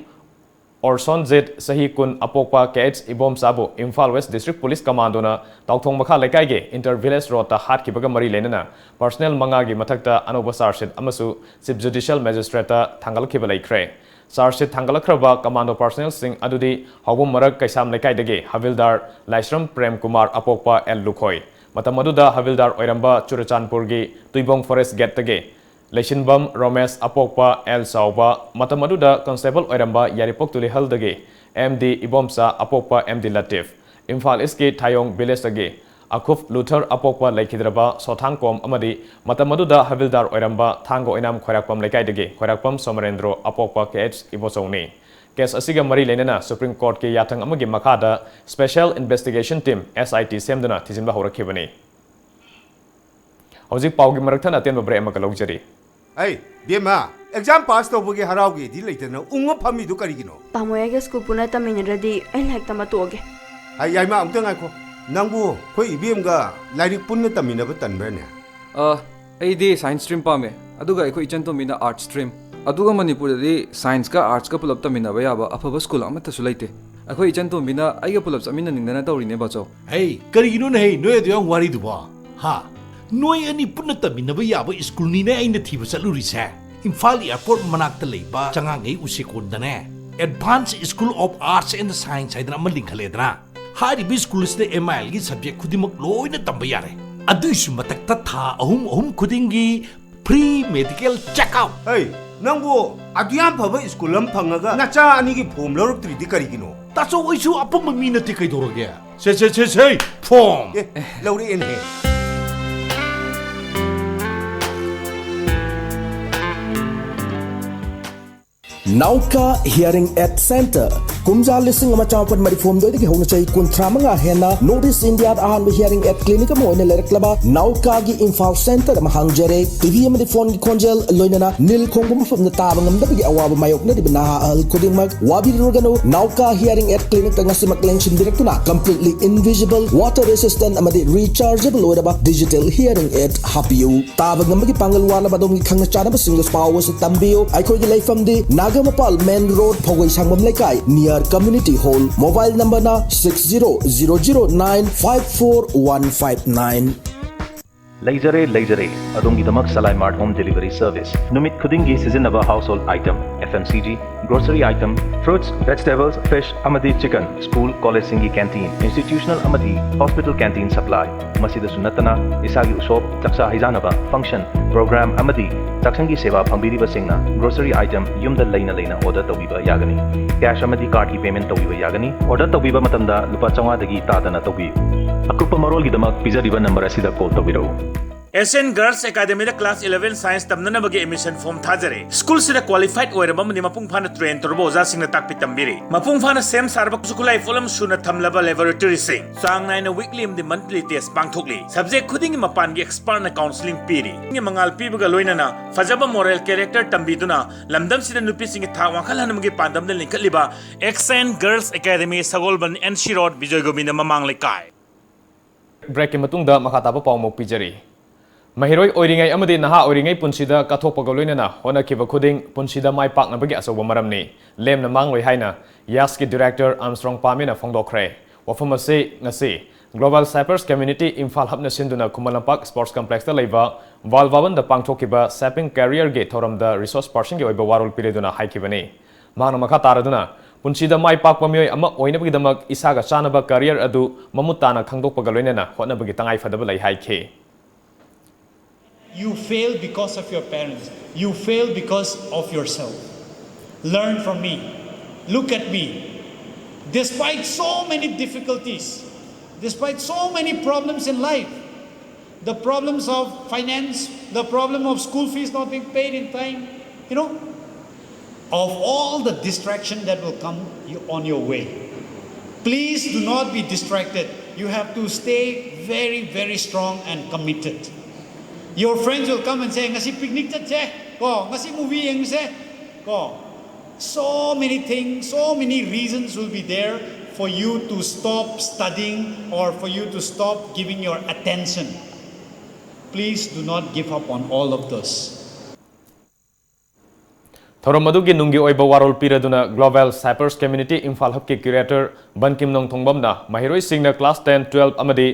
ꯑꯣꯔꯁꯣꯟꯖꯤꯠ, ꯆꯍꯤ ꯀꯨꯟ, ꯑꯄꯣꯛꯄ ꯀꯦ ꯑꯩꯆ ꯏꯕꯣꯝꯆꯥꯕꯨ ꯏꯝꯐꯥꯜ ꯋꯦꯁ ꯗꯤꯁꯇ꯭ꯔꯤꯛ ꯄꯨꯂꯤꯁ ꯀꯃꯥꯟꯗꯣꯅ ꯇꯥꯎꯊꯣꯡ ꯃꯈꯥ ꯂꯩꯀꯥꯏꯒꯤ ꯏꯟꯇꯔ ꯚꯤꯂꯦꯖ ꯔꯣꯗꯇ ꯍꯥꯠꯈꯤꯕꯒ ꯃꯔꯤ ꯂꯩꯅꯅ ꯄꯔꯁꯅꯦꯜ ꯃꯉꯥꯒꯤ ꯃꯊꯛꯇ ꯑꯅꯧꯕ ꯆꯥꯔꯖ ꯁꯤꯠ ꯑꯃꯁꯨ ꯆꯤꯐ ꯖꯨꯗꯤꯁꯤꯌꯦꯜ ꯃꯦꯖꯤꯁꯇ꯭ꯔꯦꯠꯇ ꯊꯥꯡꯒꯠꯂꯛꯈꯤꯕ ꯂꯩꯈ꯭ꯔꯦ꯫ ꯆꯥꯔꯖ ꯁꯤꯠ ꯊꯥꯡꯒꯠꯂꯛꯈ꯭ꯔꯕ ꯀꯃꯥꯟꯗꯣ ꯄꯔꯁꯅꯦꯜꯁꯤꯡ ꯑꯗꯨꯗꯤ ꯍꯥꯎꯕꯝ ꯃꯔꯛ ꯀꯩꯁꯥꯝ ꯂꯩꯀꯥꯏꯗꯒꯤ ꯍꯕꯤꯜꯗꯥꯔ ꯂꯥꯏꯁ꯭ꯔꯝ ꯄ꯭ꯔꯦꯝ ꯀꯨꯃꯥꯔ, ꯑꯄꯣꯛꯄ ꯑꯦꯜ ꯂꯨꯈꯣꯏ, ꯃꯇꯝ ꯑꯗꯨꯗ ꯍꯕꯤꯜꯗꯥꯔ ꯑꯣꯏꯔꯝꯕ ꯆꯨꯔꯆꯥꯟꯄꯨꯔꯒꯤ ꯇꯨꯏꯕꯣꯡ ꯐꯣꯔꯦꯁ ꯒꯦꯠꯇꯒꯤ ꯂꯩꯁꯤꯟꯕꯝ ꯔꯣꯃꯦꯁ, ꯑꯄꯣꯛꯄ ꯑꯦꯜ ꯆꯥꯎꯕ, ꯃꯇꯝ ꯑꯗꯨꯗ ꯀꯟꯁꯇꯦꯕꯜ ꯑꯣꯏꯔꯝꯕ ꯌꯥꯏꯔꯤꯄꯣꯛ ꯇꯨꯂꯤꯍꯜꯗꯒꯤ ꯑꯦꯝ ꯗꯤ ꯏꯕꯣꯝꯆꯥ, ꯑꯄꯣꯛꯄ ꯑꯦꯝ ꯗꯤ ꯂꯇꯤꯐ, ꯏꯝꯐꯥꯜ ꯏꯁꯀꯤ ꯊꯥꯌꯣꯡ ꯚꯤꯂꯦꯖꯇꯒꯤ ꯑꯈꯨꯐ ꯂꯨꯊꯔ, ꯑꯄꯣꯛꯄ ꯂꯩꯈꯤꯗ꯭ꯔꯕ ꯁꯣꯊꯥꯡꯀꯣꯝ ꯑꯃꯗꯤ ꯃꯇꯝ ꯑꯗꯨꯗ ꯍꯕꯤꯜꯗꯥꯔ ꯑꯣꯏꯔꯝꯕ ꯊꯥꯡꯒ ꯑꯣꯏꯅꯥꯝ ꯈꯣꯏꯔꯥꯛꯄꯝ ꯂꯩꯀꯥꯏꯗꯒꯤ ꯈꯣꯏꯔꯥꯛꯄꯝ ꯁꯣꯃꯔꯦꯟꯗ꯭ꯔꯣ, ꯑꯄꯣꯛꯄ ꯀꯦ ꯑꯩꯆ ꯏꯕꯣꯆꯧꯅꯤ꯫ ꯀꯦꯁ ꯑꯁꯤꯒ ꯃꯔꯤ ꯂꯩꯅꯅ ꯁꯨꯄ꯭ꯔꯤꯝ ꯀꯣꯔꯠꯀꯤ ꯌꯥꯊꯪ ꯑꯃꯒꯤ ꯃꯈꯥꯗ Special Investigation Team, ꯑꯦꯁ ꯑꯥꯏ ꯇꯤ, ꯁꯦꯝꯗꯨꯅ ꯊꯤꯖꯤꯟꯕ ꯍꯧꯔꯛꯈꯤꯕꯅꯤ꯫ ꯍꯧꯖꯤꯛ ꯄꯥꯎꯒꯤ ꯃꯔꯛ ꯊꯠꯅ ꯑꯇꯦꯟꯕ ꯕ꯭ꯔꯦꯛ ꯑꯃꯒ ꯂꯧꯖꯔꯤ꯫ ꯑꯩ, ꯕꯦꯝꯃ, ꯑꯦꯛꯖꯥꯝ ꯄꯥꯁ ꯇꯧꯕꯒꯤ ꯍꯔꯥꯎꯒꯦꯗꯤ ꯂꯩꯇꯅ ꯎꯪꯉ ꯐꯝꯃꯤꯗꯨ ꯀꯔꯤꯒꯤꯅꯣ? ꯇꯥꯃꯣ, ꯑꯩꯒ ꯁ꯭ꯀꯨꯜ ꯄꯨꯟꯅ ꯇꯝꯃꯤꯟꯅꯗ꯭ꯔꯗꯤ ꯑꯩ ꯂꯥꯏꯔꯤꯛ ꯇꯝꯕ ꯇꯣꯛꯑꯒꯦ꯫ ꯍꯥꯏ, ꯌꯥꯏꯃ, ꯑꯃꯨꯛꯇ ꯉꯥꯏꯈꯣ꯫ ꯅꯪꯕꯨ ꯑꯩꯈꯣꯏ ꯏꯕꯦꯝꯒ ꯂꯥꯏꯔꯤꯛ ꯄꯨꯟꯅ ꯇꯝꯃꯤꯟꯅꯕ ꯇꯟꯕ꯭ꯔꯅꯦ? ꯑ, ꯑꯩꯗꯤ ꯁꯥꯏꯟꯁ ꯁ꯭ꯇ꯭ꯔꯤꯝ ꯄꯥꯝꯃꯦ, ꯑꯗꯨꯒ ꯑꯩꯈꯣꯏ ꯏꯆꯟꯇꯣꯝꯕꯤꯅ ꯑꯥꯔꯠꯁ ꯁ꯭ꯇ꯭ꯔꯤꯝ꯫ ꯑꯗꯨꯒ ꯃꯅꯤꯄꯨꯔꯗꯗꯤ ꯁꯥꯏꯟꯁꯀ ꯑꯥꯔꯠꯁꯀ ꯄꯨꯂꯞ ꯇꯝꯃꯤꯟꯅꯕ ꯌꯥꯕ ꯑꯐꯕ ꯁ꯭ꯀꯨꯜ ꯑꯃꯠꯇꯁꯨ ꯂꯩꯇꯦ꯫ ꯑꯩꯈꯣꯏ ꯏꯆꯟꯇꯣꯝꯕꯤꯅ ꯑꯩꯒ ꯄꯨꯂꯞ ꯆꯠꯃꯤꯟꯅꯅꯤꯡꯗꯅ ꯇꯧꯔꯤꯅꯦ, ꯕꯥꯆꯧ꯫ ꯍꯩ, ꯀꯔꯤꯒꯤꯅꯣꯅꯦ ꯍꯩ, ꯅꯣꯏ ꯑꯗꯨ ꯌꯥꯝ ꯋꯥꯔꯤꯗꯨꯕꯣ? ꯍꯥ? ꯅꯣꯏ ꯑꯅꯤ ꯄꯨꯟꯅ ꯇꯝꯃꯤꯟꯅꯕ ꯌꯥꯕ ꯁ꯭ꯀꯨꯜꯅꯤꯅꯦ ꯑꯩꯅ ꯊꯤꯕ ꯆꯠꯂꯨꯔꯤꯁꯦ꯫ ꯏꯝꯐꯥꯜ ꯑꯦꯌꯔꯄꯣꯔꯠ ꯃꯅꯥꯛꯇ ꯂꯩꯕ ꯆꯉꯥꯡꯉꯩ ꯎꯆꯦꯀꯣꯟꯗꯅꯦ, Advanced School of Arts and Science ꯍꯥꯏꯗꯅ ꯑꯃ ꯂꯤꯡꯈꯠꯂꯦꯗꯅ꯫ ꯍꯥꯏꯔꯤꯕ ꯁ꯭ꯀꯨꯜ ꯑꯁꯤꯗ ꯑꯦꯝ ꯑꯥꯏ ꯑꯦꯜꯒꯤ ꯁꯕꯖꯦꯛ ꯈꯨꯗꯤꯡꯃꯛ ꯂꯣꯏꯅ ꯇꯝꯕ ꯌꯥꯔꯦ꯫ ꯑꯗꯨꯏꯁꯨ ꯃꯊꯛꯇ ꯊꯥ ꯑꯍꯨꯝ ꯑꯍꯨꯝ ꯈꯨꯗꯤꯡꯒꯤ free medical check up꯫ ꯍꯩ, ꯅꯪꯕꯨ ꯑꯗꯨ ꯌꯥꯝ ꯐꯕ ꯁ꯭ꯀꯨꯜ ꯑꯃ ꯐꯪꯉꯒ ꯅꯆꯥ ꯑꯅꯤꯒꯤ ꯐꯣꯝ ꯂꯧꯔꯛꯇ꯭ꯔꯤꯗꯤ ꯀꯔꯤꯒꯤꯅꯣ? ꯇꯥꯆꯧ, ꯑꯩꯁꯨ ꯑꯄꯪꯕ ꯃꯤ ꯅꯠꯇꯦ, ꯀꯩꯗꯧꯔꯒꯦ? ꯁꯦ, ꯁꯦ, ꯁꯦ, ꯁꯦ, ꯐꯣꯝ! ꯑꯦ, ꯂꯧꯔꯛꯑꯦꯅꯦꯍꯦ꯫ ꯅꯥꯎꯀꯥ ꯍꯤꯌꯔꯤꯡ ꯑꯦꯗ ꯁꯦꯟꯇꯔ꯫ ꯀꯨꯝꯖꯥ ꯂꯤꯁꯤꯡ ꯑꯃ ꯆꯥꯃꯥꯄꯟ ꯃꯔꯤꯐꯨ ꯍꯨꯝꯗꯣꯏꯗꯒꯤ ꯍꯧꯅ ꯆꯍꯤ ꯀꯨꯟꯊ꯭ꯔꯥ ꯃꯉꯥ ꯍꯦꯟꯅ ꯅꯣꯔꯠ ꯏꯁ ꯏꯟꯗꯤꯌꯥꯗ ꯑꯍꯥꯟꯕ ꯍꯤꯌꯔꯤꯡ ꯑꯦꯗ ꯀ꯭ꯂꯤꯅꯤꯛ ꯑꯃ ꯑꯣꯏꯅ ꯂꯩꯔꯛꯂꯕ ꯅꯥꯎꯀꯥꯒꯤ ꯏꯝꯐꯥꯜ ꯁꯦꯟꯇꯔ ꯑꯃ ꯍꯥꯡꯖꯔꯦ꯫ ꯇꯤ ꯚꯤ ꯑꯃꯗꯤ ꯐꯣꯟꯒꯤ ꯈꯣꯟꯖꯦꯜ, ꯂꯣꯏꯅꯅ ꯅꯤꯜ ꯈꯣꯡꯕ ꯃꯐꯝꯗ ꯇꯥꯕ ꯉꯝꯗꯕꯒꯤ ꯑꯋꯥꯕ ꯃꯥꯌꯣꯛꯅꯔꯤꯕ ꯅꯍꯥ ꯑꯍꯜ ꯈꯨꯗꯤꯡꯃꯛ ꯋꯥꯕꯤꯔꯨꯔꯒꯅꯨ꯫ ꯅꯥꯎꯀꯥ ꯍꯤꯌꯔꯤꯡ ꯑꯦꯗ ꯀ꯭ꯂꯤꯅꯤꯛꯇ ꯉꯁꯤꯃꯛ ꯂꯦꯡꯁꯤꯟꯕꯤꯔꯛꯇꯨꯅ completely invisible, water resistant ꯑꯃꯗꯤ rechargeable ꯑꯣꯏꯔꯕ digital hearing aid ꯍꯥꯞꯄꯤꯌꯨ꯫ ꯇꯥꯕ ꯉꯝꯕꯒꯤ ꯄꯥꯡꯒꯜ ꯋꯥꯠꯂꯕ ꯑꯗꯣꯝꯒꯤ ꯈꯪꯅ ꯆꯥꯟꯅꯕꯁꯤꯡꯗꯁꯨ ꯄꯥꯎ ꯑꯁꯤ ꯇꯝꯕꯤꯌꯨ꯫ ꯑꯩꯈꯣꯏꯒꯤ ꯂꯩꯐꯝꯗꯤ ꯅꯥꯒꯥꯃꯄꯥꯜ ꯃꯦꯟ ꯔꯣꯗ, ꯐꯧꯒꯩ ꯁꯪꯕꯝ ꯂꯩꯀꯥꯏ, near community hall꯫ Mobile number ꯅ six zero zero zero nine five four one five nine꯫ ꯂꯩꯖꯔꯦ, ꯂꯩꯖꯔꯦ꯫ ꯑꯗꯣꯝꯒꯤꯗꯃꯛ Salai mart home delivery service. ꯅꯨꯃꯤꯠ ꯈꯨꯗꯤꯡꯒꯤ ꯁꯤꯖꯤꯟꯅꯕ household item, F M C G, grocery item, fruits, vegetables, fish ꯑꯃꯗꯤ chicken, school, ꯀꯣꯂꯦꯖꯁꯤꯡꯒꯤ canteen, institutional ꯑꯃꯗꯤ ꯍꯣꯁꯄꯤꯇꯥꯜ ꯀꯦꯟꯇꯤꯟ ꯁꯄ꯭ꯂꯥꯏ꯫ ꯃꯁꯤꯗꯁꯨ ꯅꯠꯇꯅ ꯏꯁꯥꯒꯤ ꯎꯁꯣꯞ, ꯆꯥꯛꯆꯥ ꯍꯩꯖꯥꯟꯅꯕ, ꯐꯪꯁꯟ, ꯄ꯭ꯔꯣꯒ꯭ꯔꯥꯝ ꯑꯃꯗꯤ ꯆꯥꯛꯁꯪꯒꯤ ꯁꯦꯕꯥ ꯐꯪꯕꯤꯔꯤꯕꯁꯤꯡꯅ ꯒ꯭ꯔꯣꯁꯔꯤ ꯑꯥꯏꯇꯦꯝ ꯌꯨꯝꯗ ꯂꯩꯅ ꯂꯩꯅ ꯑꯣꯔꯗꯔ ꯇꯧꯕꯤꯕ ꯌꯥꯒꯅꯤ꯫ ꯀꯦꯁ ꯑꯃꯗꯤ ꯀꯥꯔꯗꯀꯤ ꯄꯦꯃꯦꯟ ꯇꯧꯕꯤꯕ ꯌꯥꯒꯅꯤ꯫ ꯑꯣꯔꯗꯔ ꯇꯧꯕꯤꯕ ꯃꯇꯝꯗ ꯂꯨꯄꯥ ꯆꯥꯝꯃꯉꯥꯗꯒꯤ ꯇꯥꯗꯅ ꯇꯧꯕꯤꯌꯨ꯫ ꯑꯀꯨꯞꯄ ꯃꯔꯣꯜꯒꯤꯗꯃꯛ ꯄꯤꯖꯔꯤꯕ ꯅꯝꯕꯔ ꯑꯁꯤꯗ ꯀꯣꯜ ꯇꯧꯕꯤꯔꯛꯎ꯫ ꯑꯦꯁ ꯑꯦꯟ ꯒꯔꯜꯁ ꯑꯦꯀꯥꯗꯃꯤꯗ ꯀ꯭ꯂꯥꯁ ꯏꯂꯦꯚꯦꯟ ꯁꯥꯏꯟꯁ ꯇꯝꯅꯅꯕꯒꯤ ꯑꯦꯗꯃꯤꯁꯟ ꯐꯣꯔꯝ ꯊꯥꯖꯔꯤ꯫ ꯁ꯭ꯀꯨꯜꯁꯤꯗ ꯀ꯭ꯋꯥꯂꯤꯐꯥꯏꯗ ꯑꯣꯏꯔꯕ ꯑꯃꯗꯤ ꯃꯄꯨꯡ ꯐꯥꯅ ꯇ꯭ꯔꯦꯟ ꯇꯧꯔꯕ ꯑꯣꯖꯥꯁꯤꯡꯅ ꯇꯥꯛꯄꯤ ꯇꯝꯕꯤꯔꯤ꯫ ꯃꯄꯨꯡ ꯐꯥꯅ ꯁꯦꯝ ꯁꯥꯔꯕ ꯈꯨꯠꯁꯨ ꯈꯨꯠꯂꯥꯏ ꯄꯣꯠꯂꯝ ꯁꯨꯅ ꯊꯝꯂꯕ ꯂꯦꯕꯣꯔꯦꯇꯣꯔꯤꯁꯤꯡ, ꯆꯥꯡ ꯅꯥꯏꯅ ꯋꯤꯛꯂꯤ ꯑꯃꯗꯤ ꯃꯟꯊꯂꯤ ꯇꯦꯁ ꯄꯥꯡꯊꯣꯛꯂꯤ꯫ ꯁꯕꯖꯦꯛ ꯈꯨꯗꯤꯡꯒꯤ ꯃꯄꯥꯟꯒꯤ ꯑꯦꯛꯁꯄꯔꯠꯅ ꯀꯥꯎꯟꯁꯤꯂꯤꯡ ꯄꯤꯔꯤ꯫ ꯃꯉꯥꯜ ꯄꯤꯕꯒ ꯂꯣꯏꯅꯅ ꯐꯖꯕ ꯃꯣꯔꯦꯜ ꯀꯦꯔꯦꯛꯇꯔ ꯇꯝꯕꯤꯗꯨꯅ ꯂꯝꯗꯝꯁꯤꯗ ꯅꯨꯄꯤꯁꯤꯡꯒꯤ ꯊꯥꯛ ꯋꯥꯡꯈꯠꯍꯟꯕꯒꯤ ꯄꯥꯟꯗꯝꯗ ꯂꯤꯡꯈꯠꯂꯤꯕ S N girls academy, Sagolband, N C road, Bijoy Gobind ꯃꯃꯥꯡ ꯂꯩꯀꯥꯏ꯫ ꯕ꯭ꯔꯦꯛꯀꯤ ꯃꯇꯨꯡꯗ ꯃꯈꯥ ꯇꯥꯕ ꯄꯥꯎꯃꯨꯛ ꯄꯤꯖꯔꯤ꯫ ꯃꯍꯩꯔꯣꯏ ꯑꯣꯏꯔꯤꯉꯩ ꯑꯃꯗꯤ ꯅꯍꯥ ꯑꯣꯏꯔꯤꯉꯩ ꯄꯨꯟꯁꯤꯗ ꯀꯠꯊꯣꯛꯄꯒ ꯂꯣꯏꯅꯅ ꯍꯣꯠꯅꯈꯤꯕ ꯈꯨꯗꯤꯡ ꯄꯨꯟꯁꯤꯗ ꯃꯥꯏ ꯄꯥꯛꯅꯕꯒꯤ ꯑꯆꯧꯕ ꯃꯔꯝꯅꯤ, ꯂꯦꯝꯅ ꯃꯥꯡꯂꯣꯏ ꯍꯥꯏꯅ ꯌꯥꯁꯀꯤ ꯗꯤꯔꯦꯛꯇꯔ ꯑꯥꯔꯝꯁꯇ꯭ꯔꯣꯡ ꯄꯥꯃꯦꯅ ꯐꯣꯡꯗꯣꯛꯈ꯭ꯔꯦ꯫ ꯋꯥꯐꯝ ꯑꯁꯤ ꯉꯁꯤ ꯒ꯭ꯂꯣꯕꯦꯜ ꯁꯦꯄꯔꯁ ꯀꯝꯃ꯭ꯌꯨꯅꯤꯇꯤ ꯏꯝꯐꯥꯜ ꯍꯕꯅ ꯁꯤꯟꯗꯨꯅ ꯈꯨꯃꯟ ꯂꯝꯄꯥꯛ ꯁ꯭ꯄꯣꯔꯠꯁ ꯀꯝꯄ꯭ꯂꯦꯛꯁꯇ ꯂꯩꯕ ꯕꯥꯜ ꯚꯕꯟꯗ ꯄꯥꯡꯊꯣꯛꯈꯤꯕ ꯁꯦꯄꯤꯡ ꯀꯦꯔꯤꯌꯔꯒꯤ ꯊꯧꯔꯝꯗ ꯔꯤꯁꯣꯔꯁ ꯄꯥꯔꯁꯟꯒꯤ ꯑꯣꯏꯕ ꯋꯥꯔꯣꯜ ꯄꯤꯔꯗꯨꯅ ꯍꯥꯏꯈꯤꯕꯅꯤ꯫ ꯃꯍꯥꯛꯅ ꯃꯈꯥ ꯇꯥꯔꯗꯨꯅ, ꯄꯨꯟꯁꯤꯗ ꯃꯥꯏ ꯄꯥꯛꯄ ꯃꯤꯑꯣꯏ ꯑꯃ ꯑꯣꯏꯅꯕꯒꯤꯗꯃꯛ ꯏꯁꯥꯒ ꯆꯥꯟꯅꯕ ꯀꯦꯔꯤꯌꯔ ꯑꯗꯨ ꯃꯃꯨꯠ ꯇꯥꯅ ꯈꯪꯗꯣꯛꯄꯒ ꯂꯣꯏꯅꯅ ꯍꯣꯠꯅꯕꯒꯤ ꯇꯉꯥꯏ ꯐꯗꯕ ꯂꯩ ꯍꯥꯏꯈꯤ꯫ You fail because of your parents. You fail because of yourself. Learn from me. Look at me. Despite so many difficulties, despite so many problems in life, the problems of finance, the problem of school fees not being paid in time, you know, of all the distraction that will come on your way, please do not be distracted. You have to stay very, very strong and committed. Your friends will come and say, "Ngasi picnic chatse, ko, ngasi movie yengse, ko." So many things, so many reasons will be there for you to stop studying or for you to stop giving your attention. Please do not give up on all of those. ꯊꯧꯔꯝ ꯑꯗꯨꯒꯤ ꯅꯨꯡꯒꯤ ꯑꯣꯏꯕ ꯋꯥꯔꯣꯜ ꯄꯤꯔꯗꯨꯅ global ꯁꯥꯏꯄꯔꯁ community Imphal ꯍꯕꯀꯤ ꯀ꯭ꯌꯨꯔꯦꯇꯔ Bankim ꯅꯣꯡꯊꯣꯡꯕꯝꯅ ꯃꯍꯩꯔꯣꯏꯁꯤꯡꯅ class ten, twelve ꯑꯃꯗꯤ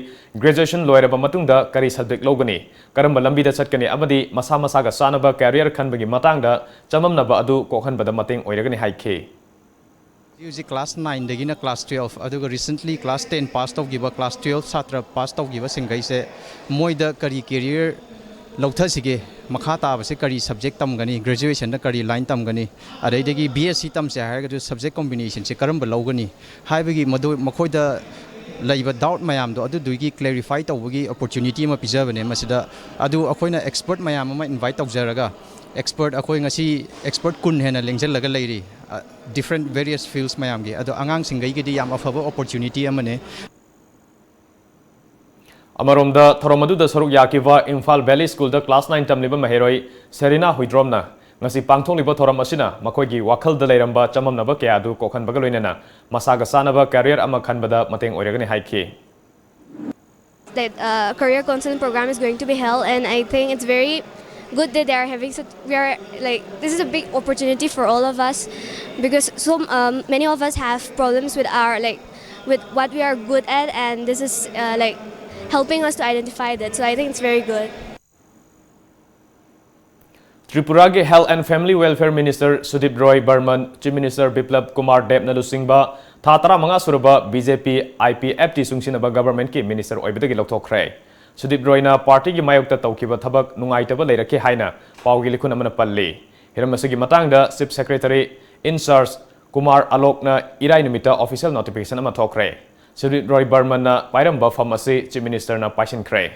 graduation ꯂꯣꯏꯔꯕ ꯃꯇꯨꯡꯗ ꯀꯔꯤ ꯁꯕꯖꯦꯛ ꯂꯧꯒꯅꯤ, ꯀꯔꯝꯕ ꯂꯝꯕꯤꯗ ꯆꯠꯀꯅꯤ ꯑꯃꯗꯤ ꯃꯁꯥ ꯃꯁꯥꯒ ꯆꯥꯟꯅꯕ ꯀꯦꯔꯤꯌꯔ ꯈꯟꯕꯒꯤ ꯃꯇꯥꯡꯗ ꯆꯃꯝꯅꯕ ꯑꯗꯨ ꯀꯣꯛꯍꯟꯕꯗ ꯃꯇꯦꯡ ꯑꯣꯏꯔꯒꯅꯤ ꯍꯥꯏꯈꯤ꯫ ꯍꯧꯖꯤꯛ ꯍꯧꯖꯤꯛ ꯀ꯭ꯂꯥꯁ ꯅꯥꯏꯟꯗꯒꯤꯅ ꯀ꯭ꯂꯥꯁ ꯇꯨꯋꯦꯜꯐ, ꯑꯗꯨꯒ ꯔꯤꯁꯦꯟꯠꯂꯤ ꯀ꯭ꯂꯥꯁ ꯇꯦꯟ ꯄꯥꯁ ꯇꯧꯈꯤꯕ, ꯀ꯭ꯂꯥꯁ ꯇꯨꯋꯦꯜꯐ ꯁꯥꯇ꯭ꯔ ꯄꯥꯁ ꯇꯧꯈꯤꯕꯁꯤꯡꯈꯩꯁꯦ ꯃꯣꯏꯗ ꯀꯔꯤ ꯀꯦꯔꯤꯌꯔ ꯂꯧꯊꯁꯤꯒꯦ, ꯃꯈꯥ ꯇꯥꯕꯁꯦ ꯀꯔꯤ ꯁꯕꯖꯦꯛ ꯇꯝꯒꯅꯤ, ꯒ꯭ꯔꯦꯖꯨꯑꯦꯁꯟꯗ ꯀꯔꯤ ꯂꯥꯏꯟ ꯇꯝꯒꯅꯤ, ꯑꯗꯩꯗꯒꯤ ꯕꯤ ꯑꯦꯁ ꯁꯤ ꯇꯝꯁꯦ ꯍꯥꯏꯔꯒꯁꯨ ꯁꯕꯖꯦꯛ ꯀꯣꯝꯕꯤꯅꯦꯁꯟꯁꯦ ꯀꯔꯝꯕ ꯂꯧꯒꯅꯤ ꯍꯥꯏꯕꯒꯤ ꯃꯗꯨ ꯃꯈꯣꯏꯗ ꯂꯩꯕ ꯗꯥꯎꯠ ꯃꯌꯥꯝꯗꯣ ꯑꯗꯨꯗꯨꯒꯤ ꯀ꯭ꯂꯦꯔꯤꯐꯥꯏ ꯇꯧꯕꯒꯤ ꯑꯣꯄꯣꯔꯆꯨꯅꯤꯇꯤ ꯑꯃ ꯄꯤꯖꯕꯅꯦ꯫ ꯃꯁꯤꯗ ꯑꯗꯨ ꯑꯩꯈꯣꯏꯅ ꯑꯦꯛꯁꯄꯔꯠ ꯃꯌꯥꯝ ꯑꯃ ꯏꯟꯚꯥꯏꯠ ꯇꯧꯖꯔꯒ, ꯑꯦꯛꯁꯄꯔꯠ ꯑꯩꯈꯣꯏ ꯉꯁꯤ ꯑꯦꯛꯁꯄꯔꯠ ꯀꯨꯟ ꯍꯦꯟꯅ ꯂꯦꯡꯁꯤꯜꯂꯒ ꯂꯩꯔꯤ, ꯗꯤꯐ꯭ꯔꯦꯟ ꯚꯦꯔꯤꯌꯁ ꯐꯤꯜꯁ ꯃꯌꯥꯝꯒꯤ꯫ ꯑꯗꯣ ꯑꯉꯥꯡꯁꯤꯡꯈꯩꯒꯤꯗꯤ ꯌꯥꯝ ꯑꯐꯕ ꯑꯣꯄꯣꯔꯆꯨꯅꯤꯇꯤ ꯑꯃꯅꯦ꯫ ꯑꯃꯔꯣꯝꯗ, ꯊꯧꯔꯝ ꯑꯗꯨꯗ ꯁꯔꯨꯛ ꯌꯥꯈꯤꯕ ꯏꯝꯐꯥꯜ ꯚꯦꯂꯤ ꯁ꯭ꯀꯨꯜꯗ ꯀ꯭ꯂꯥꯁ ꯅꯥꯏꯟ ꯇꯝꯂꯤꯕ ꯃꯍꯩꯔꯣꯏ ꯁꯦꯔꯤꯅꯥ ꯍꯨꯏꯗ꯭ꯔꯣꯝꯅ ꯉꯁꯤ ꯄꯥꯡꯊꯣꯛꯂꯤꯕ ꯊꯧꯔꯝ ꯑꯁꯤꯅ ꯃꯈꯣꯏꯒꯤ ꯋꯥꯈꯜꯗ ꯂꯩꯔꯝꯕ ꯆꯃꯝꯅꯕ ꯀꯌꯥ ꯑꯗꯨ ꯀꯣꯛꯍꯟꯕꯒ ꯂꯣꯏꯅꯅ ꯃꯁꯥꯒ ꯆꯥꯅꯕ ꯀꯦꯔꯤꯌꯔ ꯑꯃ ꯈꯟꯕꯗ ꯃꯇꯦꯡ ꯑꯣꯏꯔꯒꯅꯤ ꯍꯥꯏꯈꯤ꯫ That uh, career counseling program is going to be held, and I think it's very good that they are having such. We are like, this is a big opportunity for all of us, because so um, many of us have problems with our, like, with what we are good at, and this is uh, like helping us to identify that. So I think it's very good. ꯇ꯭ꯔꯤꯄꯨꯔꯥꯒꯤ Health and Family Welfare Minister ꯁꯨꯗꯤꯞ Roy Barman, Chief Minister ꯕꯤꯄ꯭ꯂꯕ Kumar ꯗꯦꯕꯅ ꯂꯨꯆꯤꯡꯕ ꯊꯥ ꯇꯔꯥꯃꯉꯥ ꯁꯨꯔꯕ BJP IPFT ꯆꯨꯡꯁꯤꯟꯅꯕ ꯒꯚꯔꯟꯃꯦꯟꯠꯀꯤ minister ꯑꯣꯏꯕꯗꯒꯤ ꯂꯧꯊꯣꯛꯈ꯭ꯔꯦ꯫ ꯁꯨꯗꯤꯞ ꯔꯣꯏꯅ ꯄꯥꯔꯇꯤꯒꯤ ꯃꯥꯌꯣꯛꯇ ꯇꯧꯈꯤꯕ ꯊꯕꯛ ꯅꯨꯡꯉꯥꯏꯇꯕ ꯂꯩꯔꯛꯈꯤ ꯍꯥꯏꯅ ꯄꯥꯎꯒꯤ ꯂꯤꯈꯨꯟ ꯑꯃꯅ ꯄꯜꯂꯤ꯫ ꯍꯤꯔꯝ ꯑꯁꯤꯒꯤ ꯃꯇꯥꯡꯗ Chief Secretary in charge Kumar ꯑꯂꯣꯛꯅ ꯏꯔꯥꯏ ꯅꯨꯃꯤꯠꯇ ꯑꯣꯐꯤꯁꯤꯌꯦꯜ ꯅꯣꯇꯤꯐꯤꯀꯦꯁꯟ ꯑꯃ ꯊꯣꯛꯈ꯭ꯔꯦ꯫ ꯁꯨꯗꯤꯞ ꯔꯣꯏ ꯕꯔꯃꯟꯅ ꯄꯥꯏꯔꯝꯕ ꯐꯝ ꯑꯁꯤ Chief Ministerꯅ ꯄꯥꯏꯁꯤꯟꯈ꯭ꯔꯦ꯫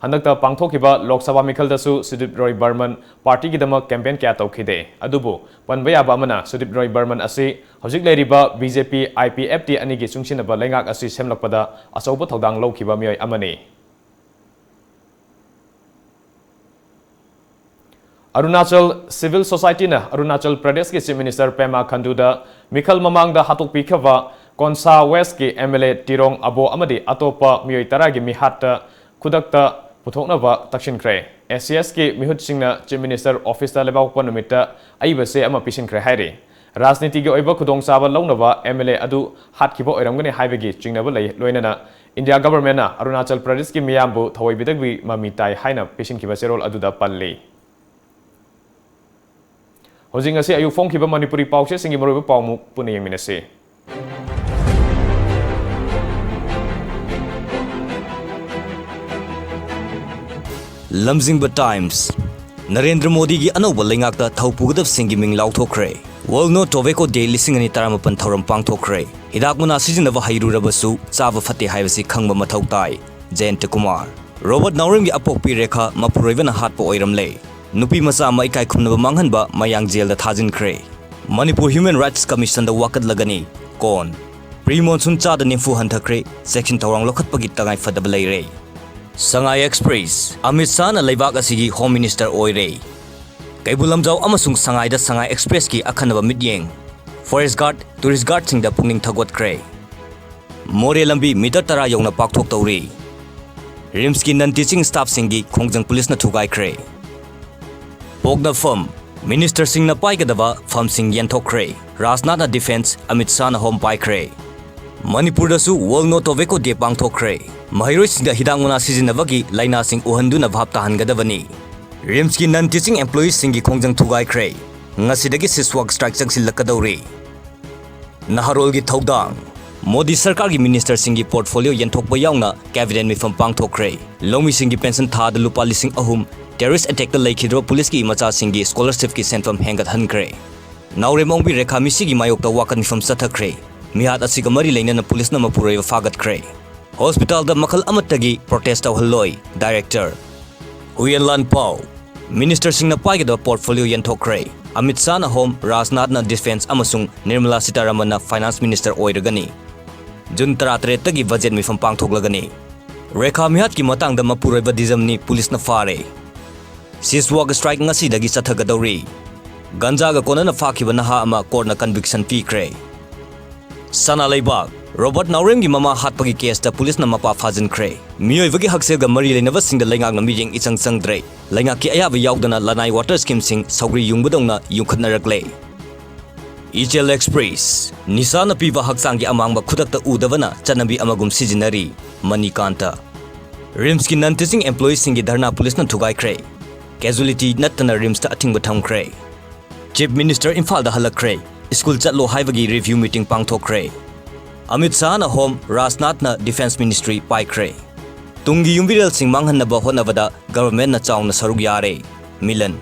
ꯍꯟꯗꯛꯇ ꯄꯥꯡꯊꯣꯛꯈꯤꯕ ꯂꯣꯛ ꯁꯚꯥ ꯃꯤꯈꯜꯗꯁꯨ ꯁꯨꯗꯤꯞ ꯔꯣꯏ ꯕꯔꯃꯟ ꯄꯥꯔꯇꯤꯒꯤꯗꯃꯛ ꯀꯦꯝꯄꯦꯟ ꯀꯌꯥ ꯇꯧꯈꯤꯗꯦ꯫ ꯑꯗꯨꯕꯨ ꯄꯟꯕ ꯌꯥꯕ ꯑꯃꯅ, ꯁꯨꯗꯤꯞ ꯔꯣꯏ ꯕꯔꯃꯟ ꯑꯁꯤ ꯍꯧꯖꯤꯛ ꯂꯩꯔꯤꯕ BJP IPFT ꯑꯅꯤꯒꯤ ꯆꯨꯡꯁꯤꯟꯅꯕ ꯂꯩꯉꯥꯛ ꯑꯁꯤ ꯁꯦꯝꯂꯛꯄꯗ ꯑꯆꯧꯕ ꯊꯧꯗꯥꯡ ꯂꯧꯈꯤꯕ ꯃꯤꯑꯣꯏ ꯑꯃꯅꯤ꯫ ꯑꯔꯨꯅꯥꯆꯜ ꯁꯤꯚꯤꯜ ꯁꯣꯁꯥꯏꯇꯤꯅ ꯑꯔꯨꯅꯥꯆꯜ ꯄ꯭ꯔꯗꯦꯁꯀꯤ Chief Minister ꯄꯦꯃꯥ ꯈꯟꯗꯨꯗ ꯃꯤꯈꯜ ꯃꯃꯥꯡꯗ ꯍꯥꯠꯇꯣꯛꯄꯤꯈ꯭ꯔꯕ ꯀꯣꯟꯁꯥ ꯋꯦꯁꯀꯤ MLA ꯇꯤꯔꯣꯡ ꯑꯕꯣ ꯑꯃꯗꯤ ꯑꯇꯣꯞꯄ ꯃꯤꯑꯣꯏ ꯇꯔꯥꯒꯤ ꯃꯤꯍꯥꯠꯇ ꯈꯨꯗꯛꯇ ꯄꯨꯊꯣꯛꯅꯕ ꯇꯛꯁꯤꯟꯈ꯭ꯔꯦ꯫ ACSꯀꯤ ꯃꯤꯍꯨꯠꯁꯤꯡꯅ Chief Minister ꯑꯣꯐꯤꯁꯇ ꯂꯩꯕꯥꯛꯄꯣꯛꯄ ꯅꯨꯃꯤꯠꯇ ꯑꯏꯕ ꯆꯦ ꯑꯃ ꯄꯤꯁꯤꯟꯈ꯭ꯔꯦ ꯍꯥꯏꯔꯤ꯫ ꯔꯥꯖꯅꯤꯇꯤꯒꯤ ꯑꯣꯏꯕ ꯈꯨꯗꯣꯡꯆꯥꯕ ꯂꯧꯅꯕ MLA ꯑꯗꯨ ꯍꯥꯠꯈꯤꯕ ꯑꯣꯏꯔꯝꯒꯅꯤ ꯍꯥꯏꯕꯒꯤ ꯆꯤꯡꯅꯕ ꯂꯩ꯫ ꯂꯣꯏꯅꯅ ꯏꯟꯗꯤꯌꯥ ꯒꯚꯔꯟꯃꯦꯟꯠꯅ ꯑꯔꯨꯅꯥꯆꯜ ꯄ꯭ꯔꯗꯦꯁꯀꯤ ꯃꯤꯌꯥꯝꯕꯨ ꯊꯑꯣꯏꯕꯤꯗꯒꯤ ꯃꯃꯤ ꯇꯥꯏ ꯍꯥꯏꯅ ꯄꯤꯁꯤꯟꯈꯤꯕ ꯆꯦꯔꯣꯜ ꯑꯗꯨꯗ ꯄꯜꯂꯤ꯫ ꯍꯧꯖꯤꯛ ꯉꯁꯤ ꯑꯌꯨꯛ ꯐꯣꯡꯈꯤꯕ ꯃꯅꯤꯄꯨꯔꯤ ꯄꯥꯎꯆꯦꯁꯤꯡꯒꯤ ꯃꯔꯨꯑꯣꯏꯕ ꯄꯥꯎꯃꯨꯛ ꯄꯨꯟꯅ ꯌꯦꯡꯃꯤꯟꯅꯁꯤ꯫ ꯂꯝꯖꯤꯡꯕ ꯇꯥꯏꯝꯁ꯫ ꯅꯔꯦꯟꯗ꯭ꯔ ꯃꯣꯗꯤꯒꯤ ꯑꯅꯧꯕ ꯂꯩꯉꯥꯛꯇ ꯊꯧ ꯄꯨꯒꯗꯕꯁꯤꯡꯒꯤ ꯃꯤꯡ ꯂꯥꯎꯊꯣꯛꯈ꯭ꯔꯦ꯫ World No Tobacco Day ꯂꯤꯁꯤꯡ ꯑꯅꯤ ꯇꯔꯥꯃꯥꯄꯟ ꯊꯧꯔꯝ ꯄꯥꯡꯊꯣꯛꯈ꯭ꯔꯦ꯫ ꯍꯤꯗꯥꯛ ꯃꯅꯥ ꯁꯤꯖꯤꯟꯅꯕ ꯍꯩꯔꯨꯔꯕꯁꯨ ꯆꯥꯕ ꯐꯠꯇꯦ ꯍꯥꯏꯕꯁꯤ ꯈꯪꯕ ꯃꯊꯧ ꯇꯥꯏ꯫ ꯖꯌꯟꯇ ꯀꯨꯃꯥꯔ꯫ ꯔꯣꯕꯔꯠ ꯅꯥꯎꯔꯦꯝꯒꯤ ꯑꯄꯣꯛꯄꯤ ꯔꯦꯈꯥ ꯃꯄꯨꯔꯣꯏꯕꯅ ꯍꯥꯠꯄ ꯑꯣꯏꯔꯝꯂꯦ꯫ ꯅꯨꯄꯤ ꯃꯆꯥ ꯑꯃ ꯏꯀꯥꯏ ꯈꯨꯝꯅꯕ ꯃꯥꯡꯍꯟꯕ ꯃꯌꯥꯡ ꯖꯦꯜꯗ ꯊꯥꯖꯤꯟꯈ꯭ꯔꯦ꯫ ꯃꯅꯤꯄꯨꯔ ꯍ꯭ꯌꯨꯃꯦꯟ ꯔꯥꯏꯠꯁ ꯀꯃꯤꯁꯟꯗ ꯋꯥꯀꯠꯂꯒꯅꯤ꯫ ꯀꯣꯟ꯫ ꯄ꯭ꯔꯤ ꯃꯣꯟꯁꯨꯟ ꯆꯥꯗ ꯅꯤꯐꯨ ꯍꯟꯊꯈ꯭ꯔꯦ, ꯆꯦꯛꯁꯤꯟ ꯊꯧꯔꯥꯡ ꯂꯧꯈꯠꯄꯒꯤ ꯇꯉꯥꯏ ꯐꯗꯕ ꯂꯩꯔꯦ꯫ ꯁꯉꯥꯏ ꯑꯦꯛꯁꯄ꯭ꯔꯦꯁ, ꯑꯃꯤꯠ ꯁꯥꯍꯅ ꯂꯩꯕꯥꯛ ꯑꯁꯤꯒꯤ ꯍꯣꯝ ꯃꯤꯅꯤꯁꯇꯔ ꯑꯣꯏꯔꯦ꯫ ꯀꯩꯕꯨꯜ ꯂꯝꯖꯥꯎ ꯑꯃꯁꯨꯡ ꯁꯉꯥꯏꯗ ꯁꯉꯥꯏ ꯑꯦꯛꯁꯄ꯭ꯔꯦꯁꯀꯤ ꯑꯈꯟꯅꯕ ꯃꯤꯠꯌꯦꯡ꯫ ꯐꯣꯔꯦꯁ ꯒꯥꯔꯗ, ꯇꯨꯔꯤꯁ ꯒꯥꯔꯗꯁꯤꯡꯗ ꯄꯨꯛꯅꯤꯡ ꯊꯧꯒꯠꯈ꯭ꯔꯦ꯫ ꯃꯣꯔꯦ ꯂꯝꯕꯤ ꯃꯤꯇꯔ ꯇꯔꯥ ꯌꯧꯅ ꯄꯥꯛꯊꯣꯛꯇꯧꯔꯤ꯫ ꯔꯤꯝꯁꯀꯤ ꯅꯟ ꯇꯤꯆꯤꯡ ꯁ꯭ꯇꯥꯐꯁꯤꯡꯒꯤ ꯈꯣꯡꯖꯪ ꯄꯨꯂꯤꯁꯅ ꯊꯨꯒꯥꯏꯈ꯭ꯔꯦ꯫ ꯄꯣꯛꯅꯐꯝ, ꯃꯤꯅꯤꯁꯇꯔꯁꯤꯡꯅ ꯄꯥꯏꯒꯗꯕ ꯐꯝꯁꯤꯡ ꯌꯦꯟꯊꯣꯛꯈ꯭ꯔꯦ꯫ ꯔꯥꯖꯅꯥꯊꯅ ꯗꯤꯐꯦꯟꯁ, ꯑꯃꯤꯠ ꯁꯥꯍꯅ ꯍꯣꯝ ꯄꯥꯏꯈ꯭ꯔꯦ꯫ ꯃꯅꯤꯄꯨꯔꯗꯁꯨ ꯋꯥꯔꯜꯗ ꯅꯣ ꯇꯣꯕꯦꯀꯣ ꯗꯦ ꯄꯥꯡꯊꯣꯛꯈ꯭ꯔꯦ꯫ ꯃꯍꯩꯔꯣꯏꯁꯤꯡꯗ ꯍꯤꯗꯥꯛ ꯃꯅꯥ ꯁꯤꯖꯤꯟꯅꯕꯒꯤ ꯂꯥꯏꯅꯥꯁꯤꯡ ꯎꯍꯟꯗꯨꯅ ꯚꯥꯞ ꯇꯥꯍꯟꯒꯗꯕꯅꯤ꯫ ꯔꯤꯝꯁꯀꯤ ꯅꯟ ꯇꯤꯆꯤꯡ ꯑꯦꯝꯄ꯭ꯂꯣꯌꯤꯁꯁꯤꯡꯒꯤ ꯈꯣꯡꯖꯪ ꯊꯨꯒꯥꯏꯈ꯭ꯔꯦ꯫ ꯉꯁꯤꯗꯒꯤ ꯁꯤꯁꯋꯥꯛ ꯁ꯭ꯇ꯭ꯔꯥꯏꯛ ꯆꯪꯁꯤꯜꯂꯛꯀꯗꯧꯔꯤ꯫ ꯅꯍꯥꯔꯣꯜꯒꯤ ꯊꯧꯗꯥꯡ꯫ ꯃꯣꯗꯤ ꯁꯔꯀꯥꯔꯒꯤ ꯃꯤꯅꯤꯁꯇꯔꯁꯤꯡꯒꯤ ꯄꯣꯔꯠꯐꯣꯂꯤꯑꯣ ꯌꯦꯟꯊꯣꯛꯄ ꯌꯥꯎꯅ ꯀꯦꯕꯤꯅꯦꯠ ꯃꯤꯐꯝ ꯄꯥꯡꯊꯣꯛꯈ꯭ꯔꯦ꯫ ꯂꯧꯃꯤꯁꯤꯡꯒꯤ ꯄꯦꯟꯁꯟ ꯊꯥꯗ ꯂꯨꯄꯥ ꯂꯤꯁꯤꯡ ꯑꯍꯨꯝ, ꯇꯦꯔꯣꯔꯤꯁ ꯑꯦꯇꯦꯛꯇ ꯂꯩꯈꯤꯗ꯭ꯔꯕ ꯄꯨꯂꯤꯁꯀꯤ ꯃꯆꯥꯁꯤꯡꯒꯤ ꯁ꯭ꯀꯣꯂꯔꯁꯤꯞꯀꯤ ꯁꯦꯟꯐꯝ ꯍꯦꯟꯒꯠꯍꯟꯈ꯭ꯔꯦ꯫ ꯅꯥꯎꯔꯦꯝ ꯑꯣꯡꯕꯤ ꯔꯦꯈꯥ ꯃꯤꯁꯤꯒꯤ ꯃꯥꯌꯣꯛꯇ ꯋꯥꯀꯠ ꯃꯤꯐꯝ ꯆꯠꯊꯈ꯭ꯔꯦ꯫ ꯃꯤꯍꯥꯠ ꯑꯁꯤꯒ ꯃꯔꯤ ꯂꯩꯅꯅ ꯄꯨꯂꯤꯁꯅ ꯃꯄꯨꯔꯣꯏꯕ ꯐꯥꯒꯠꯈ꯭ꯔꯦ꯫ ꯍꯣꯁꯄꯤꯇꯥꯜꯗ ꯃꯈꯜ ꯑꯃꯠꯇꯒꯤ ꯄ꯭ꯔꯣꯇꯦꯁ ꯇꯧꯍꯜꯂꯣꯏ, ꯗꯥꯏꯔꯦꯛꯇꯔ꯫ ꯍꯨꯏꯌꯦꯟꯂꯥꯟ ꯄꯥꯎ꯫ ꯃꯤꯅꯤꯁꯇꯔꯁꯤꯡꯅ ꯄꯥꯏꯒꯗꯕ ꯄꯣꯔꯠꯐꯣꯂꯤꯑꯣ ꯌꯦꯟꯊꯣꯛꯈ꯭ꯔꯦ꯫ ꯑꯃꯤꯠ ꯁꯥꯍꯅ ꯍꯣꯝ, ꯔꯥꯖꯅꯥꯊꯅ ꯗꯤꯐꯦꯟꯁ ꯑꯃꯁꯨꯡ ꯅꯤꯔꯃꯂꯥ ꯁꯤꯇꯥꯔꯥꯃꯟꯅ ꯐꯥꯏꯅꯥꯟꯁ ꯃꯤꯅꯤꯁꯇꯔ ꯑꯣꯏꯔꯒꯅꯤ꯫ ꯖꯨꯟ ꯇꯔꯥꯇꯔꯦꯠꯇꯒꯤ ꯕꯖꯦꯠ ꯃꯤꯐꯝ ꯄꯥꯡꯊꯣꯛꯂꯒꯅꯤ꯫ ꯔꯦꯈꯥ ꯃꯤꯍꯥꯠꯀꯤ ꯃꯇꯥꯡꯗ ꯃꯄꯨꯔꯣꯏꯕ ꯗꯤꯖꯝꯅꯤ ꯄꯨꯂꯤꯁꯅ ꯐꯥꯔꯦ꯫ ꯁꯤꯁꯋꯥꯛ ꯁ꯭ꯇ꯭ꯔꯥꯏꯛ ꯉꯁꯤꯗꯒꯤ ꯆꯠꯊꯒꯗꯧꯔꯤ꯫ ꯒꯟꯖꯥꯒ ꯀꯣꯟꯅꯅ ꯐꯥꯈꯤꯕ ꯅꯍꯥ ꯑꯃ ꯀꯣꯔꯠꯅ ꯀꯟꯚꯤꯛꯁꯟ ꯄꯤꯈ꯭ꯔꯦ꯫ ꯁꯅꯥ ꯂꯩꯕꯥꯛ, ꯔꯣꯕꯔꯠ ꯅꯥꯎꯔꯦꯝꯒꯤ ꯃꯃꯥ ꯍꯥꯠꯄꯒꯤ ꯀꯦꯁꯇ ꯄꯨꯂꯤꯁꯅ ꯃꯄꯥ ꯐꯥꯖꯤꯟꯈ꯭ꯔꯦ꯫ ꯃꯤꯑꯣꯏꯕꯒꯤ ꯍꯛꯁꯦꯜꯒ ꯃꯔꯤ ꯂꯩꯅꯕꯁꯤꯡꯗ ꯂꯩꯉꯥꯛꯅ ꯃꯤꯠꯌꯦꯡ ꯏꯆꯪ ꯆꯪꯗ꯭ꯔꯦ꯫ ꯂꯩꯉꯥꯛꯀꯤ ꯑꯌꯥꯕ ꯌꯥꯎꯗꯅ ꯂꯅꯥꯏ ꯋꯥꯇꯔ ꯁ꯭ꯀꯤꯝꯁꯤꯡ ꯁꯧꯒ꯭ꯔꯤ ꯌꯨꯡꯕꯗꯧꯅ ꯌꯨꯡꯈꯠꯅꯔꯛꯂꯦ꯫ ꯏꯆꯦꯜ ꯑꯦꯛꯁꯄ꯭ꯔꯦꯁ, ꯅꯤꯁꯥꯅ ꯄꯤꯕ ꯍꯛꯆꯥꯡꯒꯤ ꯑꯃꯥꯡꯕ ꯈꯨꯗꯛꯇ ꯎꯗꯕꯅ ꯆꯠꯅꯕꯤ ꯑꯃꯒꯨꯝ ꯁꯤꯖꯤꯟꯅꯔꯤ꯫ ꯃꯅꯤꯀꯥꯟꯇ꯫ ꯔꯤꯝꯁꯀꯤ ꯅꯟ ꯇꯤꯆꯤꯡ ꯑꯦꯝꯄ꯭ꯂꯣꯌꯤꯁꯤꯡꯒꯤ ꯙꯔꯅꯥ ꯄꯨꯂꯤꯁꯅ ꯊꯨꯒꯥꯏꯈ꯭ꯔꯦ꯫ ꯀꯦꯖꯨꯑꯦꯂꯤꯇꯤ ꯅꯠꯇꯅ ꯔꯤꯝꯁꯇ ꯑꯊꯤꯡꯕ ꯊꯝꯈ꯭ꯔꯦ꯫ ꯆꯤꯐ ꯃꯤꯅꯤꯁꯇꯔ ꯏꯝꯐꯥꯜꯗ ꯍꯜꯂꯛꯈ꯭ꯔꯦ꯫ ꯁ꯭ꯀꯨꯜ ꯆꯠꯂꯣ ꯍꯥꯏꯕꯒꯤ ꯔꯤꯚ꯭ꯌꯨ ꯃꯤꯇꯤꯡ ꯄꯥꯡꯊꯣꯛꯈ꯭ꯔꯦ꯫ ꯑꯃꯤꯠ ꯁꯥꯍꯅ ꯍꯣꯝ, ꯔꯥꯖꯅꯥꯊꯅ ꯗꯤꯐꯦꯟꯁ ꯃꯤꯅꯤꯁꯇ꯭ꯔꯤ ꯄꯥꯏꯈ꯭ꯔꯦ꯫ ꯇꯨꯡꯒꯤ ꯌꯨꯝꯕꯤꯔꯦꯜꯁꯤꯡ ꯃꯥꯡꯍꯟꯅꯕ ꯍꯣꯠꯅꯕꯗ ꯒꯚꯔꯟꯃꯦꯟꯠꯅ ꯆꯥꯎꯅ ꯁꯔꯨꯛ ꯌꯥꯔꯦ꯫ ꯃꯤꯂꯟ꯫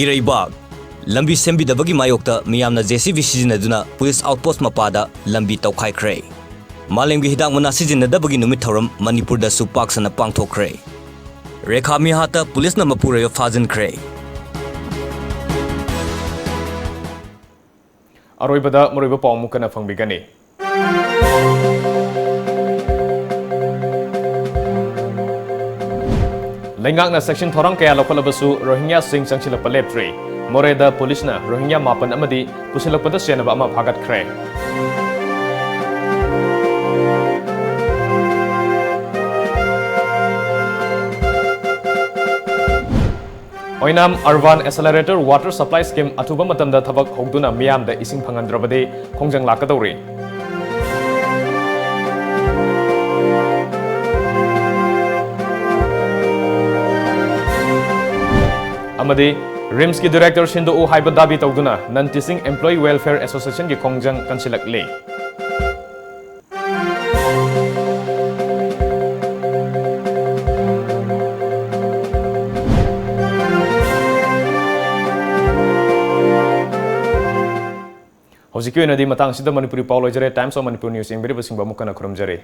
ꯏꯔꯩꯕꯥꯛ꯫ ꯂꯝꯕꯤ ꯁꯦꯝꯕꯤꯗꯕꯒꯤ ꯃꯥꯌꯣꯛꯇ ꯃꯤꯌꯥꯝꯅ J C B ꯁꯤꯖꯤꯟꯅꯗꯨꯅ ꯄꯨꯂꯤꯁ ꯑꯥꯎꯠꯄꯣꯁꯠ ꯃꯄꯥꯗ ꯂꯝꯕꯤ ꯇꯧꯈꯥꯏꯈ꯭ꯔꯦ꯫ ꯃꯥꯂꯦꯝꯒꯤ ꯍꯤꯗꯥꯛ ꯃꯅꯥ ꯁꯤꯖꯤꯟꯅꯗꯕꯒꯤ ꯅꯨꯃꯤꯠ ꯊꯧꯔꯝ ꯃꯅꯤꯄꯨꯔꯗꯁꯨ ꯄꯥꯛ ꯁꯟꯅ ꯄꯥꯡꯊꯣꯛꯈ꯭ꯔꯦ꯫ ꯔꯦꯈꯥ ꯃꯤꯍꯥꯠꯇ ꯄꯨꯂꯤꯁꯅ ꯃꯄꯨꯔꯣꯏꯕ ꯐꯥꯖꯤꯟꯈ꯭ꯔꯦ꯫ ꯑꯔꯣꯏꯕꯗ ꯃꯔꯨꯑꯣꯏꯕ ꯄꯥꯎ ꯑꯃꯨꯛ ꯍꯟꯅ ꯐꯪꯕꯤꯒꯅꯤ꯫ ꯂꯩꯉꯥꯛꯅ ꯆꯦꯛꯁꯤꯟ ꯊꯧꯔꯥꯡ ꯀꯌꯥ ꯂꯧꯈꯠꯂꯕꯁꯨ ꯔꯣꯍꯤꯡꯒ꯭ꯌꯥꯁꯤꯡ ꯆꯪꯁꯤꯜꯂꯛꯄ ꯂꯦꯞꯇ꯭ꯔꯤ꯫ ꯃꯣꯔꯦꯗ ꯄꯨꯂꯤꯁꯅ ꯔꯣꯍꯤꯡꯒ꯭ꯌꯥ ꯃꯥꯄꯟ ꯑꯃꯗꯤ ꯄꯨꯁꯤꯜꯂꯛꯄꯗ ꯆꯦꯟꯅꯕ ꯑꯃ ꯐꯥꯒꯠꯈ꯭ꯔꯦ꯫ ꯑꯣꯏꯅꯥꯝ Urban Accelerator Water Supply Scheme ꯑꯊꯨꯕ ꯃꯇꯝꯗ ꯊꯕꯛ ꯍꯧꯗꯨꯅ ꯃꯤꯌꯥꯝꯗ ꯏꯁꯤꯡ ꯐꯪꯍꯟꯗ꯭ꯔꯕꯗꯤ ꯈꯣꯡꯖꯪ ꯂꯥꯛꯀꯗꯧꯔꯤ꯫ ꯑꯃꯗꯤ RIMSꯀꯤ director ꯁꯤꯟꯗꯣꯛꯎ ꯍꯥꯏꯕ ꯗꯥꯕꯤ ꯇꯧꯗꯨꯅ Non Teaching Employee Welfare Associationꯒꯤ ꯈꯣꯡꯖꯪ ꯀꯟꯁꯤꯜꯂꯛꯂꯤ꯫ ꯍꯧꯖꯤꯛꯀꯤ ꯑꯣꯏꯅꯗꯤ ꯃꯇꯥꯡꯁꯤꯗ ꯃꯅꯤꯄꯨꯔꯤ ꯄꯥꯎ ꯂꯣꯏꯖꯔꯦ꯫ Times of Manipur News ꯌꯦꯡꯕꯤꯔꯤꯕꯁꯤꯡꯕꯨ ꯑꯃꯨꯛ ꯍꯟꯅ ꯈꯨꯔꯨꯝꯖꯔꯤ꯫